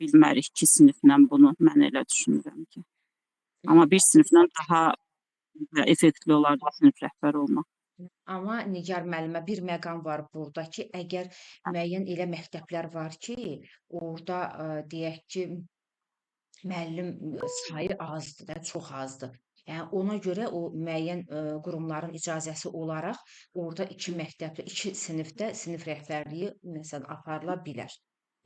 bilmərik 2 siniflə bunu. Mən elə düşünürəm ki. Amma bir siniflə daha effektli olardı sinif rəhbəri olmaq. Amma Nigar müəllimə, bir məqam var burada ki, əgər müəyyən elə məktəblər var ki, orada deyək ki, müəllim sayı azdır da, çox azdır. Yəni ona görə o müəyyən qurumların icazəsi olaraq orada iki məktəbdə, iki sinifdə sinif rəhbərliyi məsələn aparıla bilər.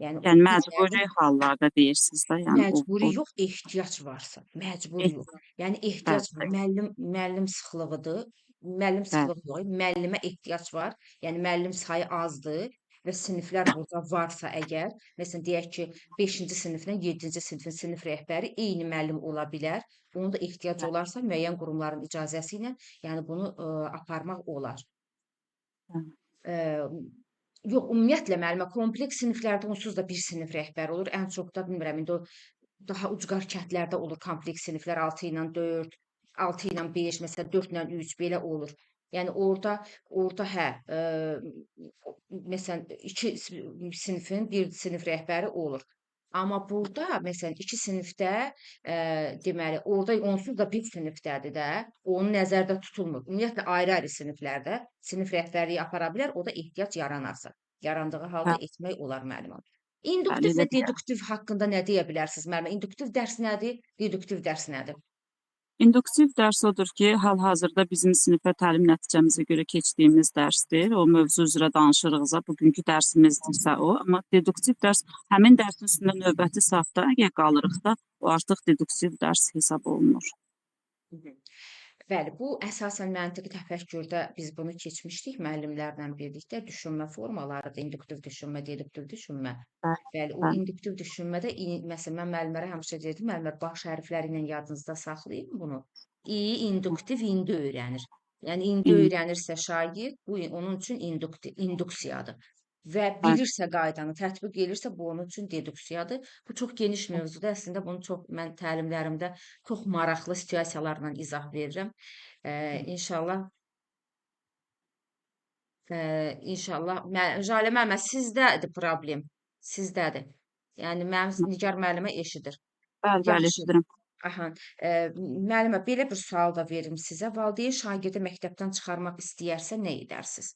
Yəni o Yəni bir məcburi müəllim hallarda deyirsiz də, yəni o məcburi o yox, ehtiyac varsa, məcburi yox. Yəni ehtiyac var. Bəli, Müəllim sıxlığıdır. Müəllim bəli, sıxlığı yox, müəllimə ehtiyac var. Yəni müəllim sayı azdır və siniflər burada varsa əgər, məsələn deyək ki, 5-ci siniflə 7-ci sinifin sinif rəhbəri eyni müəllim ola bilər. Onun da ehtiyac bəli, olarsa müəyyən qurumların icazəsi ilə, yəni bunu aparmaq olar. Bəli. Yox, ümumiyyətlə müəllimə kompleks siniflərdə onsuz da bir sinif rəhbəri olur. Ən çox da bilmirəm indi o daha ucqar kəndlərdə olur kompleks siniflər 6 ilə 4, 6 ilə 5, məsələn 4 ilə 3 belə olur. Yəni orada hə, məsələn iki sinifin bir sinif rəhbəri olur. Amma burada məsələn iki sinifdə deməli orada onsuz da bir sinifdədir də, onun nəzərdə tutulmur. Ümumiyyətlə ayrı-ayrı siniflərdə sinif rəhbərliyi apara bilər, o da ehtiyac yaranarsa. Yarandığı halda Bəli, etmək olar müəllimə. bəli, İnduktiv elə və deyək. deduktiv haqqında nə deyə bilərsiniz müəllimə? İnduktiv dərs nədir? Deduktiv dərs nədir? İnduktiv dərs odur ki, hal-hazırda bizim sinifə təlim nəticəmizə görə keçdiyimiz dərsdir. O mövzu üzrə danışırıqsa, bugünkü dərsimizdirsə o. Amma deduktiv dərs həmin dərsin üstündə növbəti saatda əgər qalırıqsa, o artıq deduktiv dərs hesab olunur. Bəli, bu əsasən məntiqi təfəkkürdə biz bunu keçmişdik müəllimlərlə birlikdə. Düşünmə formalarıdır, induktiv düşünmə, deduktiv düşünmə. Bəli, Bəli, o bəli. induktiv düşünmədə məsələn mən müəllimlərə həmişə deyirdim, müəllimlər baş hərfləri ilə yadınızda saxlayın bunu. İ induktiv indi öyrənir. Yəni indi öyrənirsə şagird, bu onun üçün induksiyadır. Və Bəli. bilirsə qaydanı, tətbiq edirsə, bu onun üçün deduksiyadır. Bu çox geniş mövzudur. Əslində bunu çox mən təlimlərimdə çox maraqlı situasiyalarla izah verirəm. İnşallah inşallah Jalə müəllimə sizdədir problem. Sizdədir. Yəni mənim Nigar müəllimə eşidir. Bəli, bəli, Yaxşı. eşidirəm. Aha. Müəllimə belə bir sual da verim sizə. Valideyn şagirdi məktəbdən çıxarmaq istəyərsə nə edərsiniz?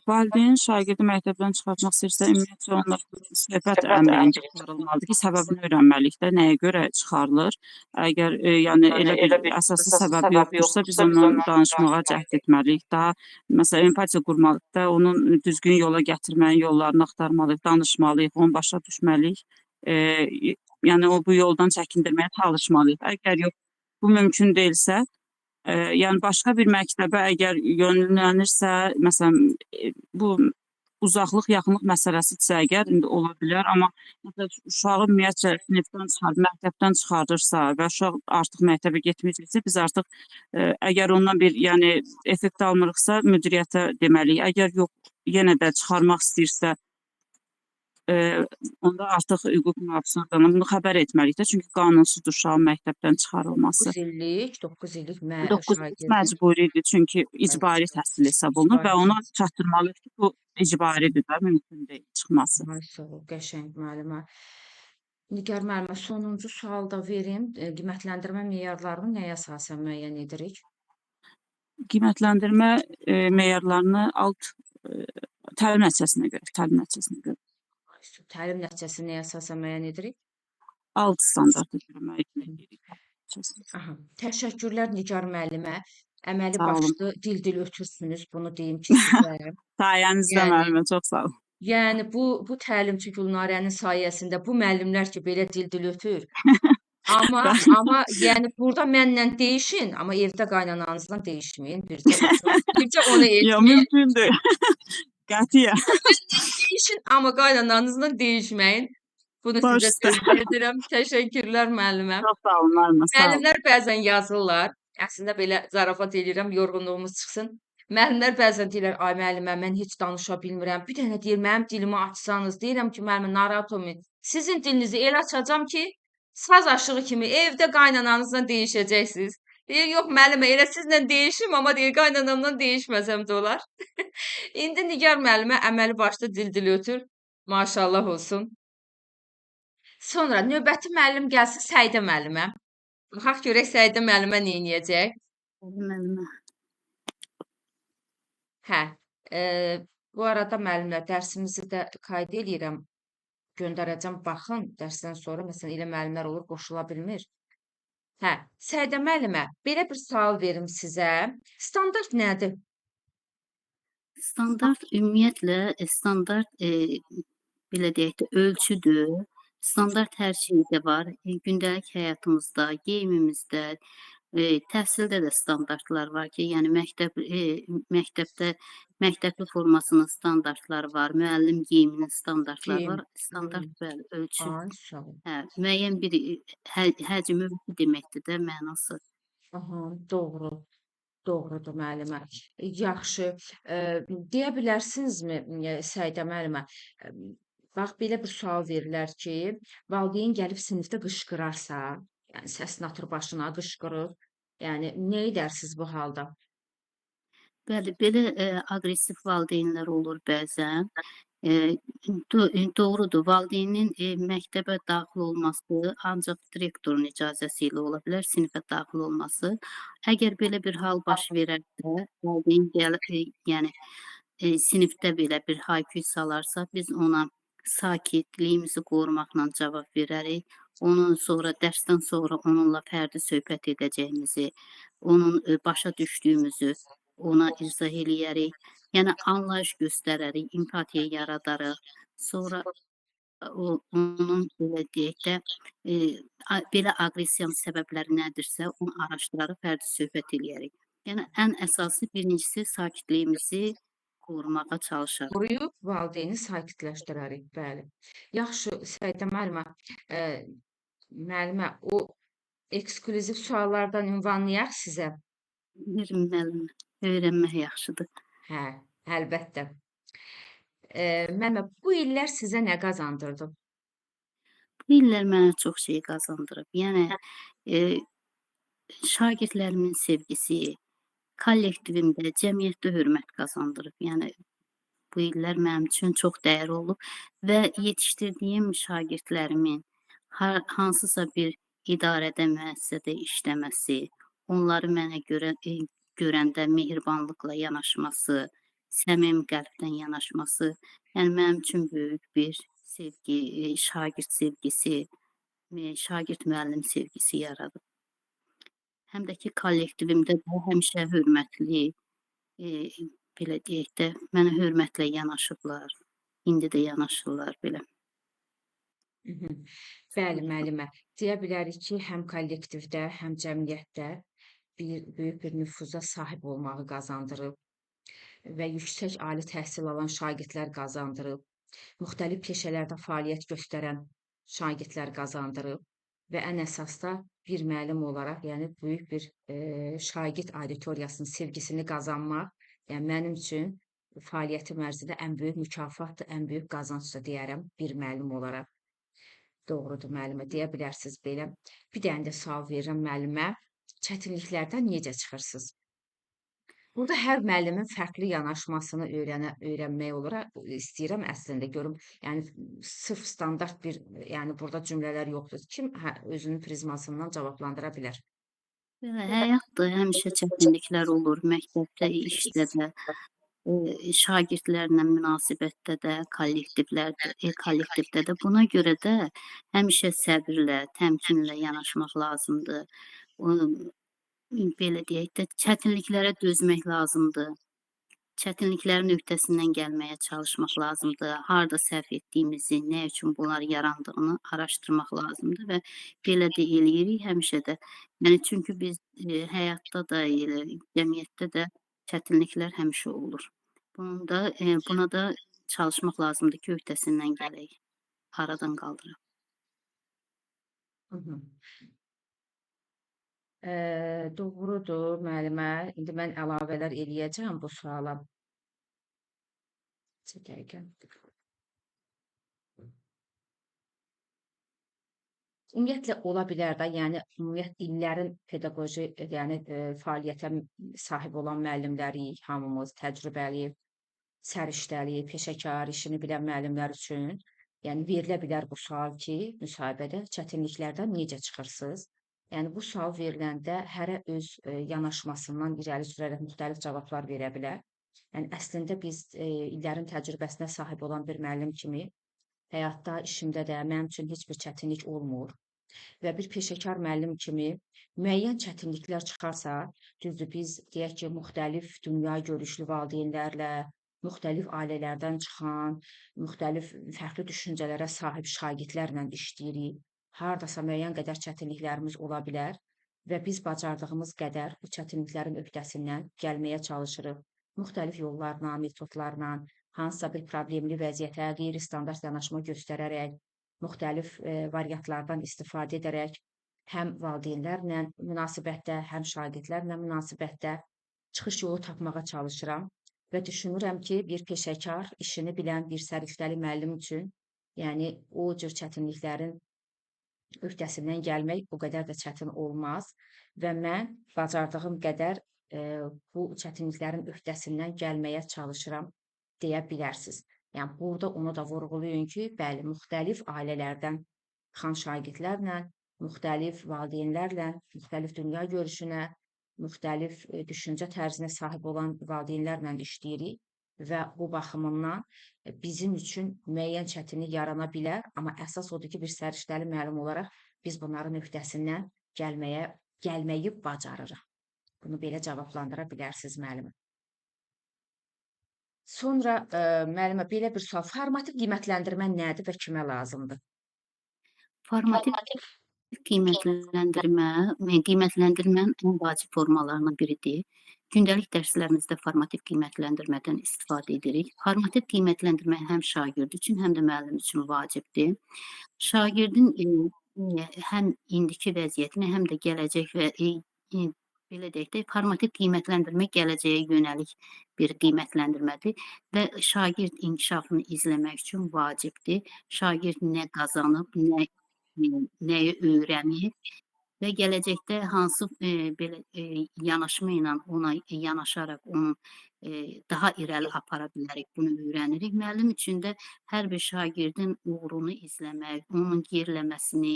Valideyn şagirdi məktəbdən çıxartmaq istəyirsə, ümumiyyətcə onlar söhbət əmri ilə çıxarılmalıdır ki, səbəbini öyrənməliyik də, nəyə görə çıxarılır. Əgər yəni elə bir əsaslı səbəb yoxdursa, biz ondan danışmağa cəhd etməliyik. Daha məsələn empatiya qurmalıyıq da, onun düzgün yola gətirməyin yollarını axtarmalıyıq, danışmalıyıq, onu başa düşməliyik. Yəni o bu yoldan çəkindirməyə çalışmalıyıq. Əgər yox, bu mümkün deyilsə, yəni başqa bir məktəbə əgər yönlənirsə, məsələn, bu uzaqlıq, yaxınlıq məsələsidirsə əgər indi ola bilər, amma məsələn uşağı ümumiyyətcə sinifdən çıxarır, məktəbdən çıxarırsa və uşaq artıq məktəbə getməyəcəksə, biz artıq əgər ondan bir, yəni effekt almırıqsa, müdiriyyətə deməliyik. Əgər yox, yenə də çıxarmaq istəyirsə, onda artıq hüquq mühafizə orqanına bunu xəbər etməliyik də, çünki qanunsuzdur uşağın məktəbdən çıxarılması. 9 illik, 9 illik 9 illik şagirdin məcburidir, çünki icbari təhsil hesab olunur və ona çatdırmalıyıq ki, bu icbaridir də, mümkün deyil çıxması. Ay sağ ol, qəşəng müəllimə. Nigar müəllimə, sonuncu sual da verim. Qiymətləndirmə meyarlarını nəyə əsasən müəyyən edirik? Qiymətləndirmə meyarlarını alt təlim nəticəsinə görə, təlim nəticəsinə görə. Təlim nəticəsini nəyə əsasən müəyyən edirik? Alt standarta görə müəyyən edirik. Aha. Təşəkkürlər Nigar müəllimə. Əməli Sağ olun. başlı dil-dil ötürsünüz, bunu deyim ki sizə. Sayənizdə Yəni müəllimə, çox sağ olun. Yəni bu təlimçi Gülnarənin sayəsində bu müəllimlər ki belə dil-dil ötür. Amma yəni burada mənlə deyişin, amma evdə qaynananızla deyişməyin. Bircə onu Yox, etməyin. mümkün deyil. Qətiyyən. Deyişin, amma qaynananızla deyişməyin. Bunu Baş sizə üstə. söz verirəm. Təşəkkürlər müəllimə. Çox sağ olun müəllimə, sağ olun. Müəllimlər bəzən yazırlar. Əslində belə zarafat eləyirəm, yorğunluğumuz çıxsın. Müəllimlər bəzən deyirlər, ay müəllimə, mən heç danışa bilmirəm. Bir dənə deyir, mənim dilimi açsanız, deyirəm ki, müəllimə, narahat olmayın. Sizin dilinizi elə açacağam ki, saz aşığı kimi evdə qaynananızla deyişəcəksiniz. Deyir, yox müəllimə, elə sizlə deyişim, amma deyir, qaynanamla deyişməsəm də olar. İndi Nigar müəllimə əməli başlı dil-dil ötür. Maşallah olsun. Sonra növbəti müəllim gəlsin Səidə müəllimə. Baxaq görək Səidə müəllimə nə eləyəcək. Müəllimə. Hə, e, bu arada müəllimlər dərsimizi də qeyd eləyirəm. Göndərəcəm, baxın, dərsdən sonra məsələn elə müəllimlər olur, qoşula bilmir. Hə, Səidə müəllimə, belə bir sual verim sizə. Standart nədir? Standart ümumiyyətlə standart belə deyək də ölçüdür. Standart hər şeydə var. Gündəlik həyatımızda, geyimimizdə, təhsildə də standartlar var ki, yəni məktəbdə məktəbli formasının standartları var, müəllim geyiminin standartları Geyim. var. Standart bəli, ölçü. Ay, sağ ol. Hə, müəyyən bir həcm ölçü deməkdir də mənası. Aha, doğru. Doğrudur müəllimə. Yaxşı, deyə bilərsinizmi Səidə müəllimə? Bax belə bir sual verirlər ki, valideyn gəlib sinifdə qışqırarsa, yəni səsini atır başına, qışqırır. Yəni nə edərsiniz bu halda? Bəli, belə aqressiv valideynlər olur bəzən. Doğrudur, valideynin məktəbə daxil olması ancaq direktorun icazəsi ilə ola bilər, sinifə daxil olması. Əgər belə bir hal baş verərsə, valideyn yəni sinifdə belə bir hay-küy salarsa, biz ona sakitliyimizi qorumaqla cavab verərik. Onun sonra dərsdən sonra onunla fərdi söhbət edəcəyimizi, onun başa düşdüyümüzü ona izah eləyərik. Yəni anlayış göstərərik, empatiya yaradarıq. Sonra onun belə deyək də, belə aqressiyanın səbəbləri nədirsə, onu araşdırarıq, fərdi söhbət eləyərik. Yəni ən əsası birincisi sakitliyimizi qorumağa çalışarıq. Qoruyub valideyni sakitləşdirərik, bəli. Yaxşı, Səidə müəllimə, müəllimə, o eksklüziv suallardan ünvanlayaq sizə. Verin müəllimə, öyrənmək yaxşıdır. Hə, əlbəttə. Müəllimə, bu illər sizə nə qazandırdı? Bu illər mənə çox şey qazandırıb. Yəni şagirdlərimin sevgisi, kollektivimdə, cəmiyyətdə hörmət qazandırıb. Yəni bu illər mənim üçün çox dəyərli olub və yetişdirdiyim şagirdlərimin hansısa bir idarədə, müəssisədə işləməsi, onları mənə görə görəndə mehribanlıqla yanaşması, səmimi qəlbdən yanaşması, yəni mənim üçün böyük bir sevgi, şagird sevgisi, şagird müəllim sevgisi yaradıb. Həm də ki, kollektivimdə də həmişə hörmətli, belə deyək də, mənə hörmətlə yanaşıblar. İndi də yanaşırlar belə. Bəli, müəllimə. Deyə bilərik ki, həm kollektivdə, həm cəmiyyətdə böyük bir nüfuza sahib olmağı qazandırıb və yüksək ali təhsil alan şagirdlər qazandırıb, müxtəlif peşələrdə fəaliyyət göstərən şagirdlər qazandırıb və ən əsas da bir müəllim olaraq, yəni böyük bir şagird auditoriyasının sevgisini qazanmaq, yəni mənim üçün fəaliyyətim ərzində ən böyük mükafatdır, ən böyük qazancdır deyərəm bir müəllim olaraq. Doğrudur müəllimə, deyə bilərsiniz belə. Bir dənə də sual verirəm müəllimə. Çətinliklərdən necə çıxırsınız? Burada hər müəllimin fərqli yanaşmasını öyrənmək olaraq istəyirəm əslində görüm. Yəni sırf standart bir, yəni burada cümlələr yoxdur. Kim özünün prizmasından cavablandıra bilər? Belə həyatda həmişə çətinliklər olur, məktəbdə, işdə də, şagirdlərlə münasibətdə də, kollektivdə də. Buna görə də həmişə səbirlə, təmkinlə yanaşmaq lazımdır. Belə deyək də, çətinliklərə dözmək lazımdır. Çətinliklərin öhdəsindən gəlməyə çalışmaq lazımdır. Harda səhv etdiyimizi, nə üçün bunlar yarandığını araşdırmaq lazımdır və belə də eləyirik həmişə də. Yəni çünki biz həyatda da elə, cəmiyyətdə də çətinliklər həmişə olur. Bunun da, buna da çalışmaq lazımdır ki, öhdəsindən gələk, aradan qaldıraq. Doğrudur müəllimə. İndi mən əlavələr eləyəcəm bu suala. Bir dəqiqə. Ümumiyyətlə ola bilər də, yəni ümumiyyət illərin pedaqoji, yəni fəaliyyətə sahib olan müəllimləriyik hamımız, təcrübəli, səriştəli, peşəkar, işini bilən müəllimlər üçün Yəni verilə bilər bu sual ki, müsahibədə çətinliklərdən necə çıxırsınız? Yəni bu sual veriləndə hərə öz yanaşmasından irəli sürərək müxtəlif cavablar verə bilər. Yəni əslində biz illərin təcrübəsinə sahib olan bir müəllim kimi həyatda, işimdə də mənim üçün heç bir çətinlik olmur. Və bir peşəkar müəllim kimi müəyyən çətinliklər çıxarsa, düzdür, biz deyək ki, müxtəlif dünya görüşlü valideynlərlə, müxtəlif ailələrdən çıxan, müxtəlif fərqli düşüncələrə sahib şagirdlərlə işləyirik. Hardasa müəyyən qədər çətinliklərimiz ola bilər və biz bacardığımız qədər bu çətinliklərin öhdəsindən gəlməyə çalışırıq. Müxtəlif yollarla, metodlarla, hansısa bir problemli vəziyyətə qeyri-standart yanaşma göstərərək, müxtəlif variantlardan istifadə edərək həm valideynlərlə münasibətdə, həm şagirdlərlə münasibətdə çıxış yolu tapmağa çalışıram və düşünürəm ki, bir peşəkar, işini bilən bir səriştəli müəllim üçün, yəni o cür çətinliklərin öhdəsindən gəlmək o qədər də çətin olmaz və mən bacardığım qədər bu çətinliklərin öhdəsindən gəlməyə çalışıram deyə bilərsiniz. Yəni burada onu da vurğulayın ki, bəli, müxtəlif ailələrdən çıxan şagirdlərlə, müxtəlif valideynlərlə, müxtəlif dünya görüşünə, müxtəlif düşüncə tərzinə sahib olan valideynlərlə işləyirik və bu baxımından bizim üçün müəyyən çətinlik yarana bilər, amma əsas odur ki, bir səriştəli müəllim olaraq biz bunların öhdəsindən gəlməyi bacarırıq. Bunu belə cavablandıra bilərsiniz müəllimə. Sonra müəllimə belə bir sual: formativ qiymətləndirmə nədir və kimə lazımdır? Formativ qiymətləndirmə, qiymətləndirmənin ən vacib formalarından biridir. Gündəlik dərslərimizdə formativ qiymətləndirmədən istifadə edirik. Formativ qiymətləndirmə həm şagird üçün, həm də müəllim üçün vacibdir. Şagirdin həm indiki vəziyyətini, həm də gələcək və belə deyək də, formativ qiymətləndirmə gələcəyə yönəlik bir qiymətləndirmədir və şagird inkişafını izləmək üçün vacibdir. Şagird nə qazanıb, nəyi öyrənib və gələcəkdə hansı belə yanaşma ilə ona yanaşaraq onun daha irəli apara bilərik, bunu öyrənirik. Müəllim üçün də hər bir şagirdin uğurunu izləmək, onun geriləməsini,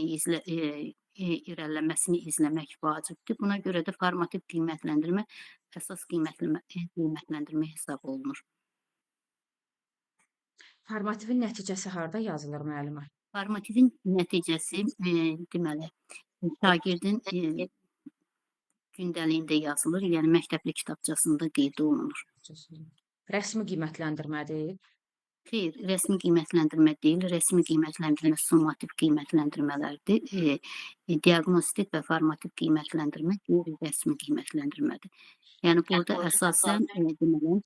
irəliləməsini izləmək vacibdir. Buna görə də formativ qiymətləndirmə əsas qiymətləndirmə hesab olunur. Formativin nəticəsi harda yazılır müəllimə? Formativin nəticəsi deməli, şagirdin gündəliyində yazılır, yəni məktəbli kitabçasında qeyd olunur. Rəsmi qiymətləndirmədir? Xeyr, rəsmi qiymətləndirmə deyil. Rəsmi qiymətləndirmə summativ qiymətləndirmələrdir. Diaqnostik və formativ qiymətləndirmə qeyri-rəsmi qiymətləndirmədir. Yəni burada əsasən deməli,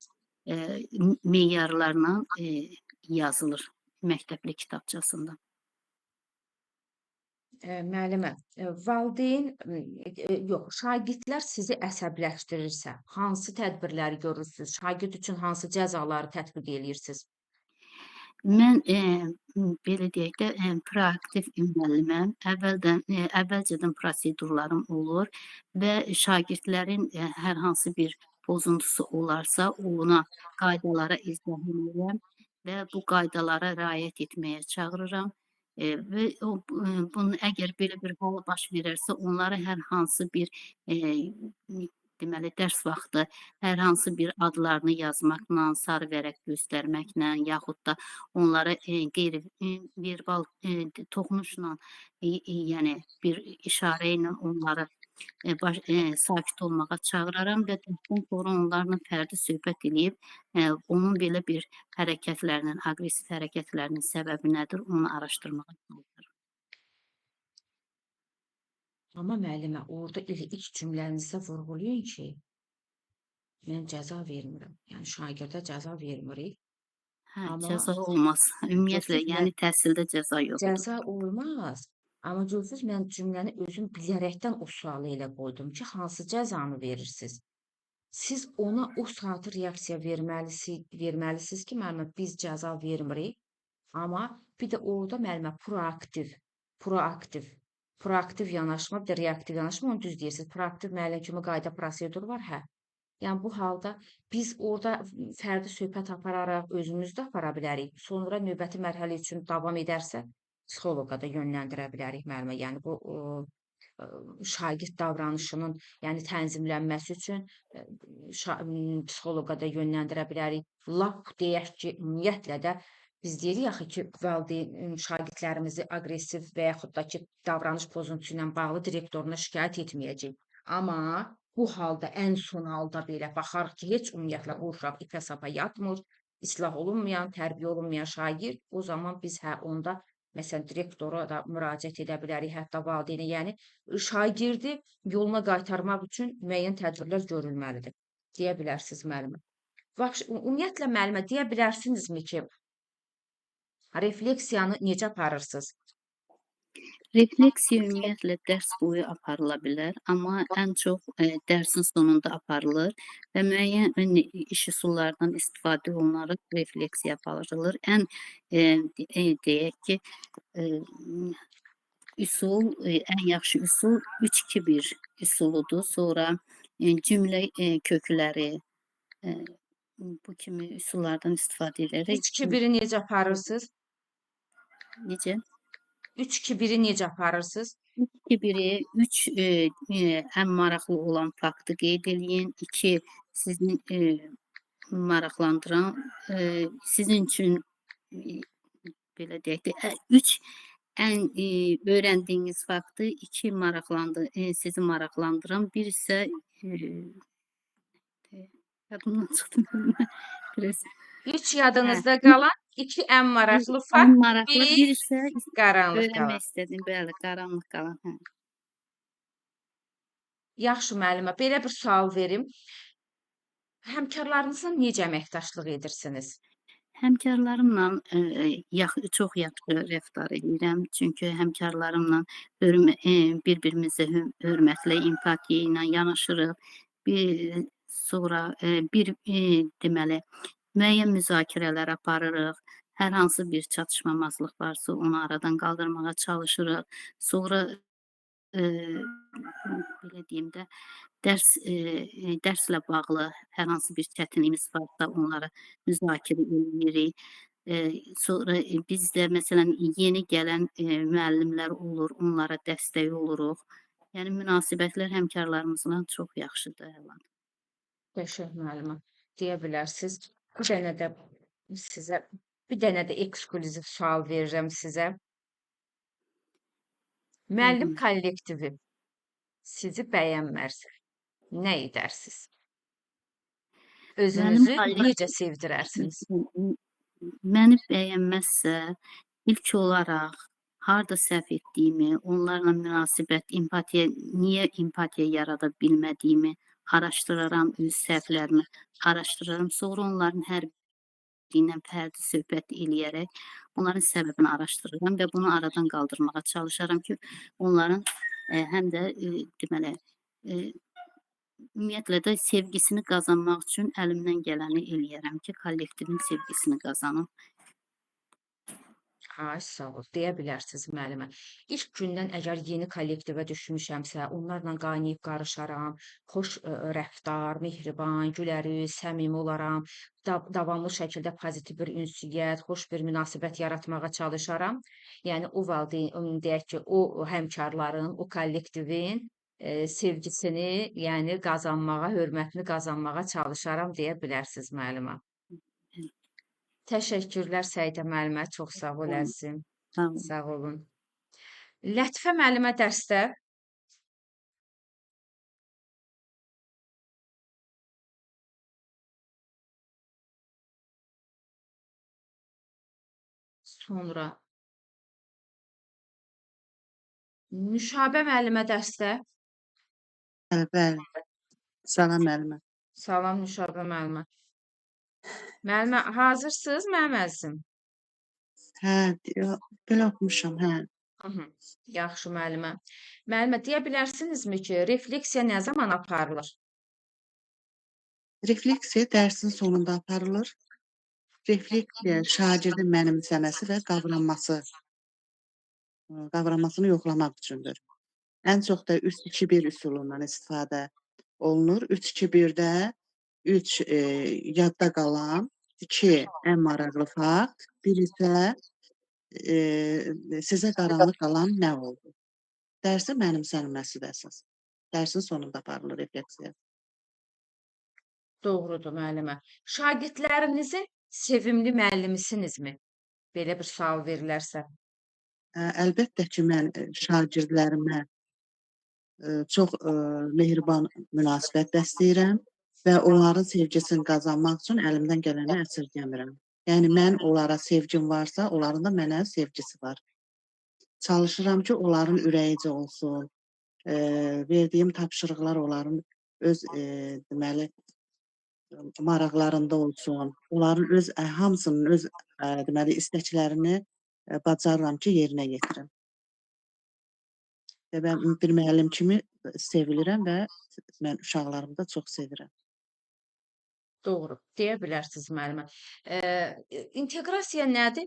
meyarlarla yazılır məktəbli kitabçasında. Müəllimə, valideyn, yox, şagirdlər sizi əsəbləşdirirsə, hansı tədbirləri görürsünüz? Şagird üçün hansı cəzaları tətbiq eləyirsiniz? Mən belə deyək də, proaktiv müəlliməm. Əvvəlcədən prosedurlarım olur və şagirdlərin hər hansı bir pozuntusu olarsa, ona qaydalara izah edirəm və bu qaydalara riayət etməyə çağırıram. Və bunun əgər belə bir hal baş verərsə, onlara hər hansı bir deməli, dərs vaxtı hər hansı bir adlarını yazmaqla, sarı vərəq göstərməklə, yaxud da onlara qeyri-verbal toxunuşla, yəni bir işarə ilə onları sakit olmağa çağıraram və dərsdən sonra onlarla fərdi söhbət eləyib, onun belə bir hərəkətlərinin, aqressiv hərəkətlərinin səbəbi nədir, onu araşdırmağa çalışıram. Amma müəllimə, orada elə ilk cümlənizdə vurğulayın ki, mən cəza vermirəm. Yəni şagirdə cəza vermirik. Hə, Amma cəza olmaz. Ümumiyyətlə, görürsünüz, yəni təhsildə cəza yoxdur. Cəza olmaz. Amma görürsünüz, mən cümləni özüm bilərəkdən o sualı elə qoydum ki, hansı cəzanı verirsiniz? Siz ona o saatı reaksiya verməlisiniz ki, müəllimə, biz cəza vermirik. Amma bir də orada müəllimə proaktiv yanaşma, bir də reaktiv yanaşma, onu düz deyirsiniz. Proaktiv müəllim kimi qayda prosedur var, hə. Yəni bu halda biz orada fərdi söhbət apararaq özümüz də apara bilərik. Sonra növbəti mərhələ üçün davam edərsə, psixoloqa da yönləndirə bilərik müəllimə. Yəni bu şagird davranışının, yəni tənzimlənməsi üçün psixoloqa da yönləndirə bilərik. Lap deyək ki, ümumiyyətlə də biz deyirik axı ki, valideyn şagirdlərimizi aqressiv və yaxud da ki, davranış pozuntusu ilə bağlı direktoruna şikayət etməyəcək. Amma bu halda ən son halda belə baxarıq ki, heç ümumiyyətlə bu uşaq ipə sapa yatmır, islah olunmayan, tərbiyə olunmayan şagird, o zaman biz hə onda məsələn direktora da müraciət edə bilərik, hətta valideynə, yəni şagirdi yoluna qaytarmaq üçün müəyyən tədbirlər görülməlidir. Deyə bilərsiniz müəllimə. Ümumiyyətlə müəllimə deyə bilərsinizmi ki, refleksiyanı necə aparırsınız? Refleksiya ümumiyyətlə dərs boyu aparıla bilər, amma ən çox dərsin sonunda aparılır və müəyyən iş üsullarından istifadə olunaraq refleksiya aparılır. Ən deyək ki, üsul, ən yaxşı üsul 3-2-1 üsuludur. Sonra cümlə kökləri, bu kimi üsullardan istifadə edərək 3-2-1-i necə aparırsınız? Necə? 3-2-1-i necə aparırsınız? 3-2-1-i, 3 ən maraqlı olan faktı qeyd eləyin. 2 sizin maraqlandıran, sizin üçün belə deyək də, 3 ən öyrəndiyiniz faktı, 2 sizi maraqlandıran, 1 isə yadımdan çıxdı biraz. 3 yadınızda qalan, 2 ən maraqlı fakt, Ən maraqlı, bir bir isə qaranlıq öyrənmək qalan. istədim, bəli, qaranlıq qalan. Hə. Yaxşı müəllimə, belə bir sual verim. Həmkarlarınızla necə əməkdaşlıq edirsiniz? Həmkarlarımla çox yaxşı rəftar edirəm. Çünki həmkarlarımla bir-birimizə hörmətlə, empatiya ilə yanaşırıq. Bir, sonra bir deməli, müəyyən müzakirələr aparırıq. Hər hansı bir çatışmamazlıq varsa, onu aradan qaldırmağa çalışırıq. Sonra belə deyim də, dərslə bağlı hər hansı bir çətinliyimiz varsa, onları müzakirə edirik. Sonra bizdə məsələn yeni gələn müəllimlər olur, onlara dəstək oluruq. Yəni münasibətlər həmkarlarımızla çox yaxşıdır, əladır. Qəşəng müəllimə, deyə bilərsiniz. Bir dənə də sizə, bir dənə də eksklüziv sual verirəm sizə. Müəllim kollektivi sizi bəyənmərsə, nə edərsiniz? Özünüzü necə sevdirərsiniz? Məni bəyənməzsə, ilk olaraq harda səhv etdiyimi, onlarla münasibət, empatiya, niyə empatiya yarada bilmədiyimi araşdıraram, öz səhvlərimi araşdıraram. Sonra onların hər biri ilə fərdi söhbət eləyərək onların səbəbini araşdırıram və bunu aradan qaldırmağa çalışaram ki, onların həm də deməli, ümumiyyətlə də sevgisini qazanmaq üçün əlimdən gələni eləyərəm ki, kollektivin sevgisini qazanım. Ay, sağ ol, deyə bilərsiniz müəllimə. İlk gündən əgər yeni kollektivə düşmüşəmsə, onlarla qaynayıb qarışaram, xoş rəftar, mehriban, gülərüz, səmimi olaram, davamlı şəkildə pozitiv bir ünsiyyət, xoş bir münasibət yaratmağa çalışaram. Yəni, o valideyn, deyək ki, o həmkarların, o kollektivin sevgisini, yəni qazanmağa, hörmətini qazanmağa çalışaram deyə bilərsiniz müəllimə. Təşəkkürlər Səidə müəllimə, çox sağ ol əzizim. Sağ olun. Sağ olun. Lətifə müəllimə dərsdə. Sonra Nüşabə müəllimə dərsdə. Bəli, bəli. Salam müəllimə. Salam Nüşabə müəllimə. Müəllimə, hazırsınız mənim əzizim? Hə, belə oxumuşam, hə. Yaxşı müəllimə. Müəllimə, deyə bilərsinizmi ki, refleksiya nə zaman aparılır? Refleksiya dərsin sonunda aparılır. Refleksiya şagirdin mənimsəməsi və qavranmasını yoxlamaq üçündür. Ən çox da 3-2-1 üsulundan istifadə olunur. 3-2-1-də 3 yadda qalan, 2 ən maraqlı fakt, bir isə sizə qaranlıq qalan nə oldu? Dərsin mənimsənilməsidir əsas. Dərsin sonunda aparılır refleksiya. Doğrudur, müəllimə. Şagirdlərinizin sevimli müəllimisinizmi? Belə bir sual verilərsə. Əlbəttə ki, mən şagirdlərimə çox mehriban münasibət bəsləyirəm və onların sevgisini qazanmaq üçün əlimdən gələni əsirgəmirəm. Yəni mən onlara sevgim varsa, onların da mənə sevgisi var. Çalışıram ki, onların ürəyincə olsun. Verdiyim tapşırıqlar onların öz deməli maraqlarında olsun. Onların öz hamısının öz deməli istəklərini bacarıram ki, yerinə yetirim. Və mən bir müəllim kimi sevilirəm və mən uşaqlarımı da çox sevirəm. Doğru, deyə bilərsiniz müəllimə. İnteqrasiya nədir?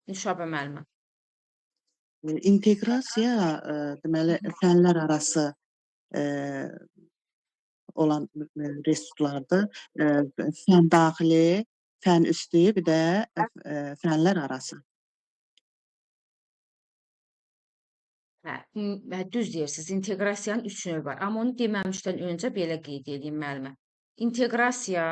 Nüşabə müəllimə. İnteqrasiya deməli fənlər arası olan resurslardır. Fən daxili, fən üstü, bir də fənlər arası. Hə, düz deyirsiniz. İnteqrasiyanın üç növü var. Amma onu deməmişdən öncə belə qeyd edeyim müəllimə. İnteqrasiya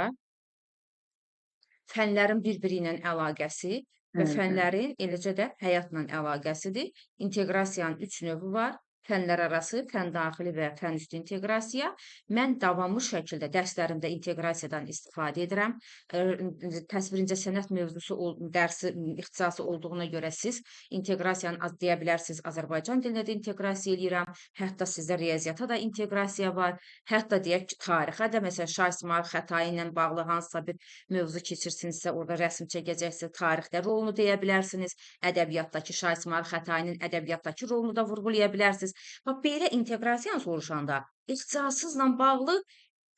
fənlərin bir-biri ilə əlaqəsi və fənlərin eləcə də həyatla əlaqəsidir. İnteqrasiyanın üç növü var. Fənlər arası, fən daxili və fən üstü inteqrasiya. Mən davamlı şəkildə dərslərimdə inteqrasiyadan istifadə edirəm. Təsvir incəsənət mövzusu dərsi ixtisası olduğuna görə siz inteqrasiyanı az deyə bilərsiniz. Azərbaycan dilinə də inteqrasiya eləyirəm. Hətta sizdə riyaziyyata da inteqrasiya var. Hətta deyək ki, tarixə də, məsələn, Şah İsmayıl Xətai ilə bağlı hansısa bir mövzu keçirsinizsə, orada rəsm çəkəcəksə, tarixdə rolunu deyə bilərsiniz. Ədəbiyyatdakı Şah İsmayıl Xətainin ədəbiyyatdakı rolunu da vurğulaya bilərsiniz. Bax, belə inteqrasiyanı soruşanda ixtisasınızla bağlı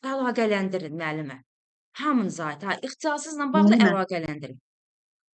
əlaqələndirin müəllimə. Hamınıza aid, ha, ixtisasınızla bağlı Müəllimə, əlaqələndirin.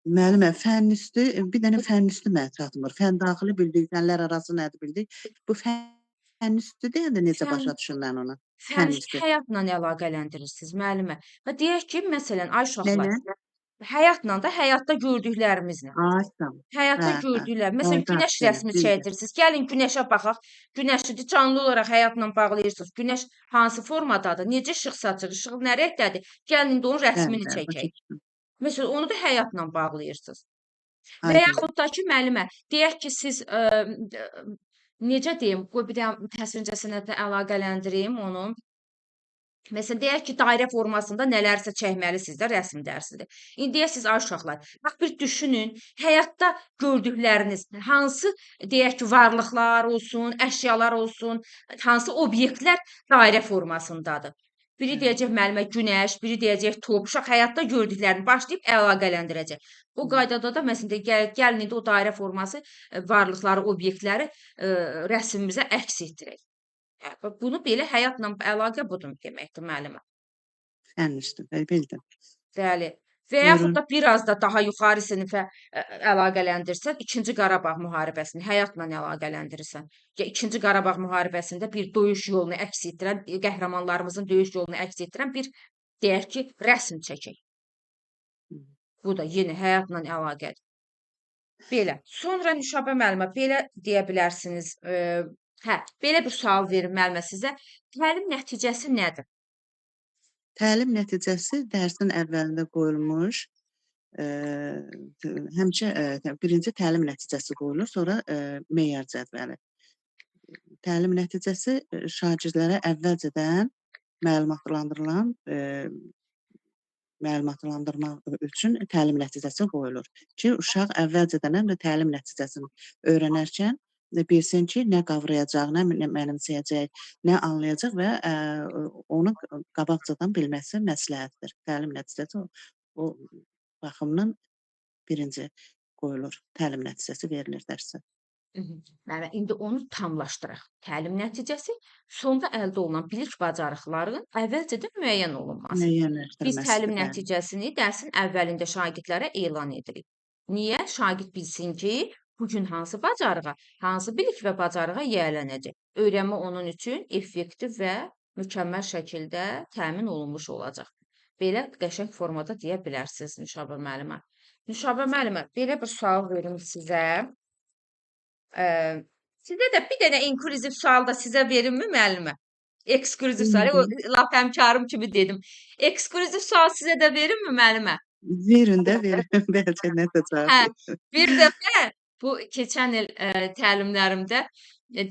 Müəllimə, fən üstü, bir dənə fən üstü mənə çatmır. Fən daxili bildik, fənlər arası nədir bildik. Bu fən üstü deyəndə necə başa düşüm mən onu? Fən Fən üstü üstü. həyatla əlaqələndirirsiniz, müəllimə. Və deyək ki, məsələn, ay uşaqlar, Nə? həyatla da həyatda gördüklərimizlə. Ay, tamam. Həyatda Hə, hə. gördüklər. Məsələn, Orada günəş belə, rəsmi bildim. çəkdirirsiniz. Gəlin günəşə baxaq. Günəşi canlı olaraq həyatla bağlayırsınız. Günəş hansı formadadır? Necə işıq saçır? İşıq nə rəngdədir? Gəlin indi onun rəsmini Bəli, başa çəkək. düşdüm. Məsələn, onu da həyatla bağlayırsınız. Və Aydın. yaxud da ki, müəllimə, deyək ki, siz necə deyim, qoy bir dənə təsvir incəsənətlə əlaqələndirim onu. Məsələn, deyək ki, dairə formasında nələrsə çəkməlisiniz də rəsm dərsidir. İndi deyək siz, ay uşaqlar, bax bir düşünün, həyatda gördükləriniz hansı, deyək ki, varlıqlar olsun, əşyalar olsun, hansı obyektlər dairə formasındadır. Biri deyəcək müəllimə günəş, biri deyəcək top. Uşaq həyatda gördüklərini başlayıb əlaqələndirəcək. O qaydada da məsələn də gəlin indi o dairə forması varlıqları, obyektləri rəsmimizə əks etdirək. Hə, bunu belə həyatla əlaqə budur deməkdir müəllimə. Fən üstü, bildim. Bəli. Və yaxud Buyurun. da biraz da daha yuxarı sinifə əlaqələndirsən, İkinci Qarabağ müharibəsini həyatla əlaqələndirirsən. Ya İkinci Qarabağ müharibəsində bir döyüş yolunu əks etdirən, qəhrəmanlarımızın döyüş yolunu əks etdirən bir, deyək ki, rəsm çəkək. Bu da yenə həyatla əlaqədir. Belə. Sonra Nüşabə müəllimə belə deyə bilərsiniz. Hə, belə bir sual verim müəllimə sizə. Təlim nəticəsi nədir? Təlim nəticəsi dərsin əvvəlində qoyulmuş, həmişə birinci təlim nəticəsi qoyulur, sonra meyar cədvəli. Təlim nəticəsi şagirdlərə əvvəlcədən məlumatlandırmaq üçün təlim nəticəsi qoyulur ki, uşaq əvvəlcədən həm də təlim nəticəsini öyrənərkən bilsin ki, nə qavrayacaq, nə mənimsəyəcək, nə anlayacaq və onu qabaqcadan bilməsi məsləhətdir. Təlim nəticəsi o baxımdan birinci qoyulur. Təlim nəticəsi verilir dərsə. Mələ, indi onu tamlaşdıraq. Təlim nəticəsi sonda əldə olunan bilik bacarıqların əvvəlcədən müəyyən olunması. Biz Müəyyənləşdirməsidir, təlim bəli. nəticəsini dərsin əvvəlində şagirdlərə elan edirik. Niyə? Şagird bilsin ki, bugün hansı bacarığa, hansı bilik və bacarığa yiyələnəcək. Öyrənmə onun üçün effektiv və mükəmməl şəkildə təmin olunmuş olacaq. Belə qəşəng formada deyə bilərsiniz Nüşabə müəllimə. Nüşabə müəllimə, belə bir sual verim sizə. Sizə də bir dənə inklüziv sual da sizə verimmi müəllimə? Eksklüziv sual, o lap həmkarım kimi dedim. Eksklüziv sual sizə də verimmi müəllimə? Verin də, verin. Bəlkə nəsə cavab Hə, verim. bir dəfə bu keçən il təlimlərimdə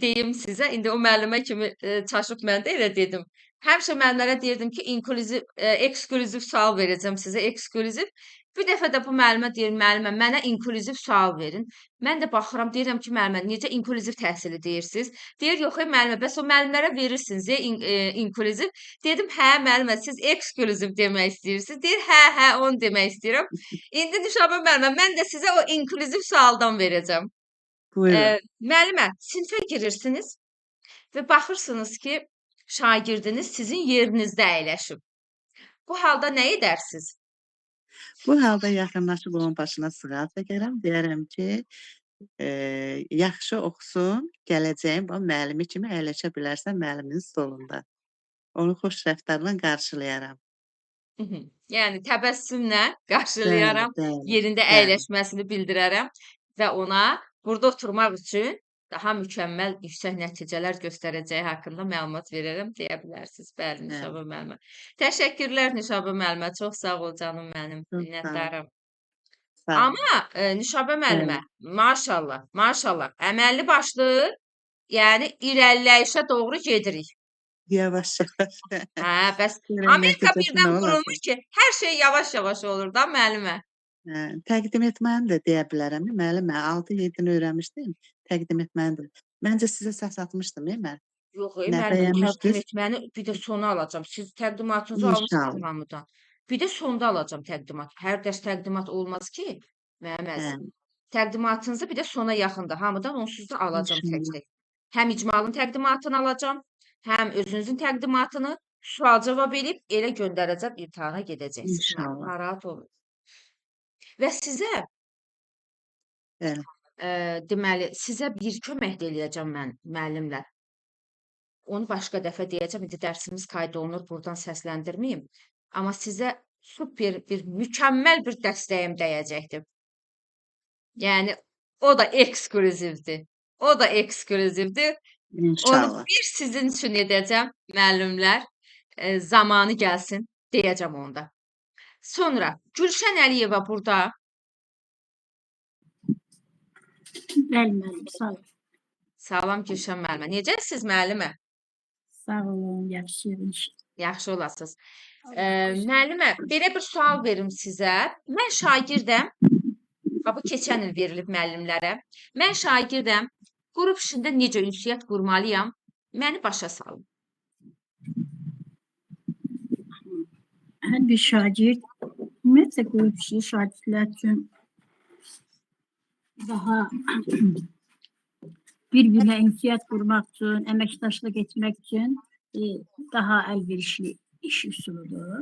deyim sizə, indi o müəllimə kimi çaşıb mən də elə dedim. Həmişə müəllimlərə deyirdim ki, inklüziv, eksklüziv sual verəcəm sizə, eksklüziv. Bir dəfə də bu müəllimə deyir, müəllimə, mənə inklüziv sual verin. Mən də baxıram, deyirəm ki, müəllimə, necə inklüziv təhsili deyirsiniz? Deyir, yox, ey, müəllimə, bəs o müəllimlərə verirsiniz, inklüziv. Dedim, hə, müəllimə, siz eksklüziv demək istəyirsiniz. Deyir, hə, hə, onu demək istəyirəm. İndi Nüşabə müəllimə, mən də sizə o inklüziv sualdan verəcəm. Buyurun. Müəllimə, sinifə girirsiniz və baxırsınız ki, şagirdiniz sizin yerinizdə əyləşib. Bu halda nə edərsiniz? Bu halda yaxınlaşıb onun başına sığal çəkərəm. Deyərəm ki, yaxşı oxusun, gələcəyin bu müəllimi kimi əyləşə bilərsən müəllimin stolunda. Onu xoş rəftarla qarşılayaram. Yəni təbəssümlə Bəli, qarşılayaram, bəli, yerində bəli. əyləşməsini bildirərəm və ona burada oturmaq üçün daha mükəmməl yüksək nəticələr göstərəcəyi haqqında məlumat verərəm deyə bilərsiniz. Bəli, Bəli. Nüşabə müəllimə. Təşəkkürlər Nüşabə müəllimə. Çox sağ ol canım mənim. Çox sağ ol. Minnətdaram. Sağ ol. Amma Nüşabə müəllimə, Bəli. maşallah, maşallah, əməlli başlı, yəni irəliləyişə doğru gedirik. Yavaş yavaş. Hə, bəs Görək Amerika nəticəsi birdən nə olacaq. qurulmuş ki, hər şey yavaş-yavaş olur da müəllimə. Hə, təqdim etməni də deyə bilərəm. Müəllimə 6-7-ni öyrənmişdim. Təqdim etməni də. Məncə sizə səs atmışdım, mən. Yox, ey, Nə müəllimə, təqdim bəyənmişdiniz? etməni bir də sona alacağam. Siz təqdimatınızı almışsınız İnşallah. hamıdan. Bir də sonda alacağam təqdimat. Hər dərs təqdimat olmaz ki, mənim Hə, əzizim. Təqdimatınızı bir də sona yaxında hamıdan onsuz da alacağam İnşallah. tək-tək. Həm icmalın təqdimatını alacağam, həm özünüzün təqdimatını sual-cavab eləyib elə göndərəcəm, imtahana gedəcəksiniz. İnşallah. Narahat olmayın. Və sizə Bəli. Deməli, sizə bir kömək də eləyəcəm mən müəllimlər. Onu başqa dəfə deyəcəm. İndi dərsimiz qayd olunur, burdan səsləndirməyim. Amma sizə super bir mükəmməl bir dəstəyim dəyəcəkdir. Yəni o da eksklüzivdir. O da eksklüzivdir. Onu İnşallah. bir sizin üçün edəcəm müəllimlər. Zamanı gəlsin deyəcəm onda. Sonra Gülşən Əliyeva burada. Bəli müəllim, sağ olun. Salam Gülşən müəllimə. Necəsiz müəllimə? Sağ olun, yaxşıyam inşallah. Yaxşı olasınız. Allah qorusun. Müəllimə, belə bir sual verim sizə. Mən şagirdəm. Bax, bu keçən il verilib müəllimlərə. Mən şagirdəm. Qrup işində necə ünsiyyət qurmalıyam? Məni başa salın. Hər bir şagird, ümumiyyətlə qrup işi şagirdlər üçün daha bir-birinə ünsiyyət qurmaq üçün, əməkdaşlıq etmək üçün daha əlverişli iş üsuludur.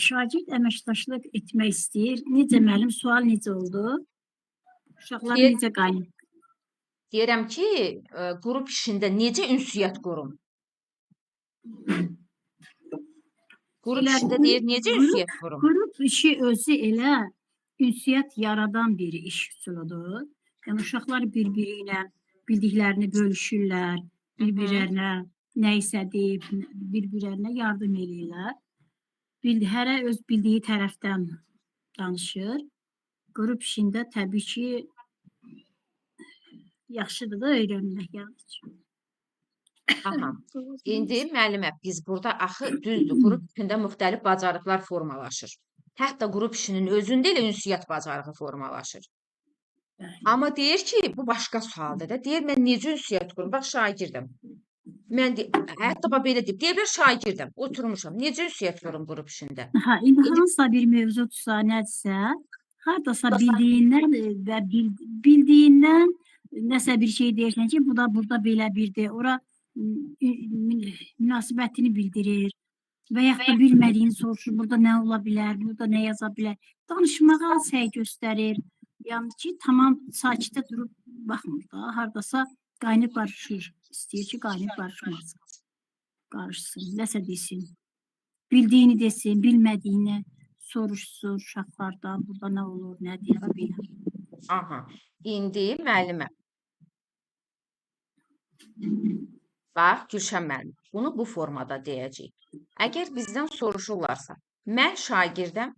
Şagird əməkdaşlıq etmək istəyir. Necə müəllim, sual necə oldu? Uşaqlar necə qaynaq? Deyirəm ki, qrup işində necə ünsiyyət qurum? Qrup Elə işində deyir, necə ünsiyyət qurum? Qrup işi özü elə ünsiyyət yaradan bir iş üsuludur. Yəni uşaqlar bir-biri ilə bildiklərini bölüşürlər, bir-birlərinə nə isə deyib, bir-birlərinə yardım eləyirlər. Hərə öz bildiyi tərəfdən danışır. Qrup işində təbii ki, yaxşıdır da öyrənmək yəni. Aha. İndi müəllimə, biz burada axı düzdür, qrup işində müxtəlif bacarıqlar formalaşır. Hətta qrup işinin özündə elə ünsiyyət bacarığı formalaşır. Bəli. Amma deyir ki, bu başqa sualdır da. Deyir, mən necə ünsiyyət qurum? Bax, şagirdəm. Mən hətta bax belə deyib. Deyir, şagirdəm, oturmuşam. Necə ünsiyyət qurum qrup işində? Ha, indi hansısa bir mövzudursa, nədirsə, hardasa bildiyindən və bildiyindən nəsə bir şey deyirsən ki, bu da burada belə birdir. Ora münasibətini bildirir və yaxud da bilmədiyini soruşur, burada nə ola bilər, burada nə yaza bilər. Danışmağa səy göstərir. Yəni ki, tamam sakitdə durub baxmır da, hardasa qaynayıb qarışır. İstəyir ki, qaynayıb qarışmasın. qarışsın, nəsə desin. Bildiyini desin, bilmədiyini soruşsun uşaqlardan, burada nə olur, nədir və belə. Aha. İndi müəllimə. Bax, Gülşən müəllim, bunu bu formada deyəcəyik. Əgər bizdən soruşurlarsa, mən şagirdəm,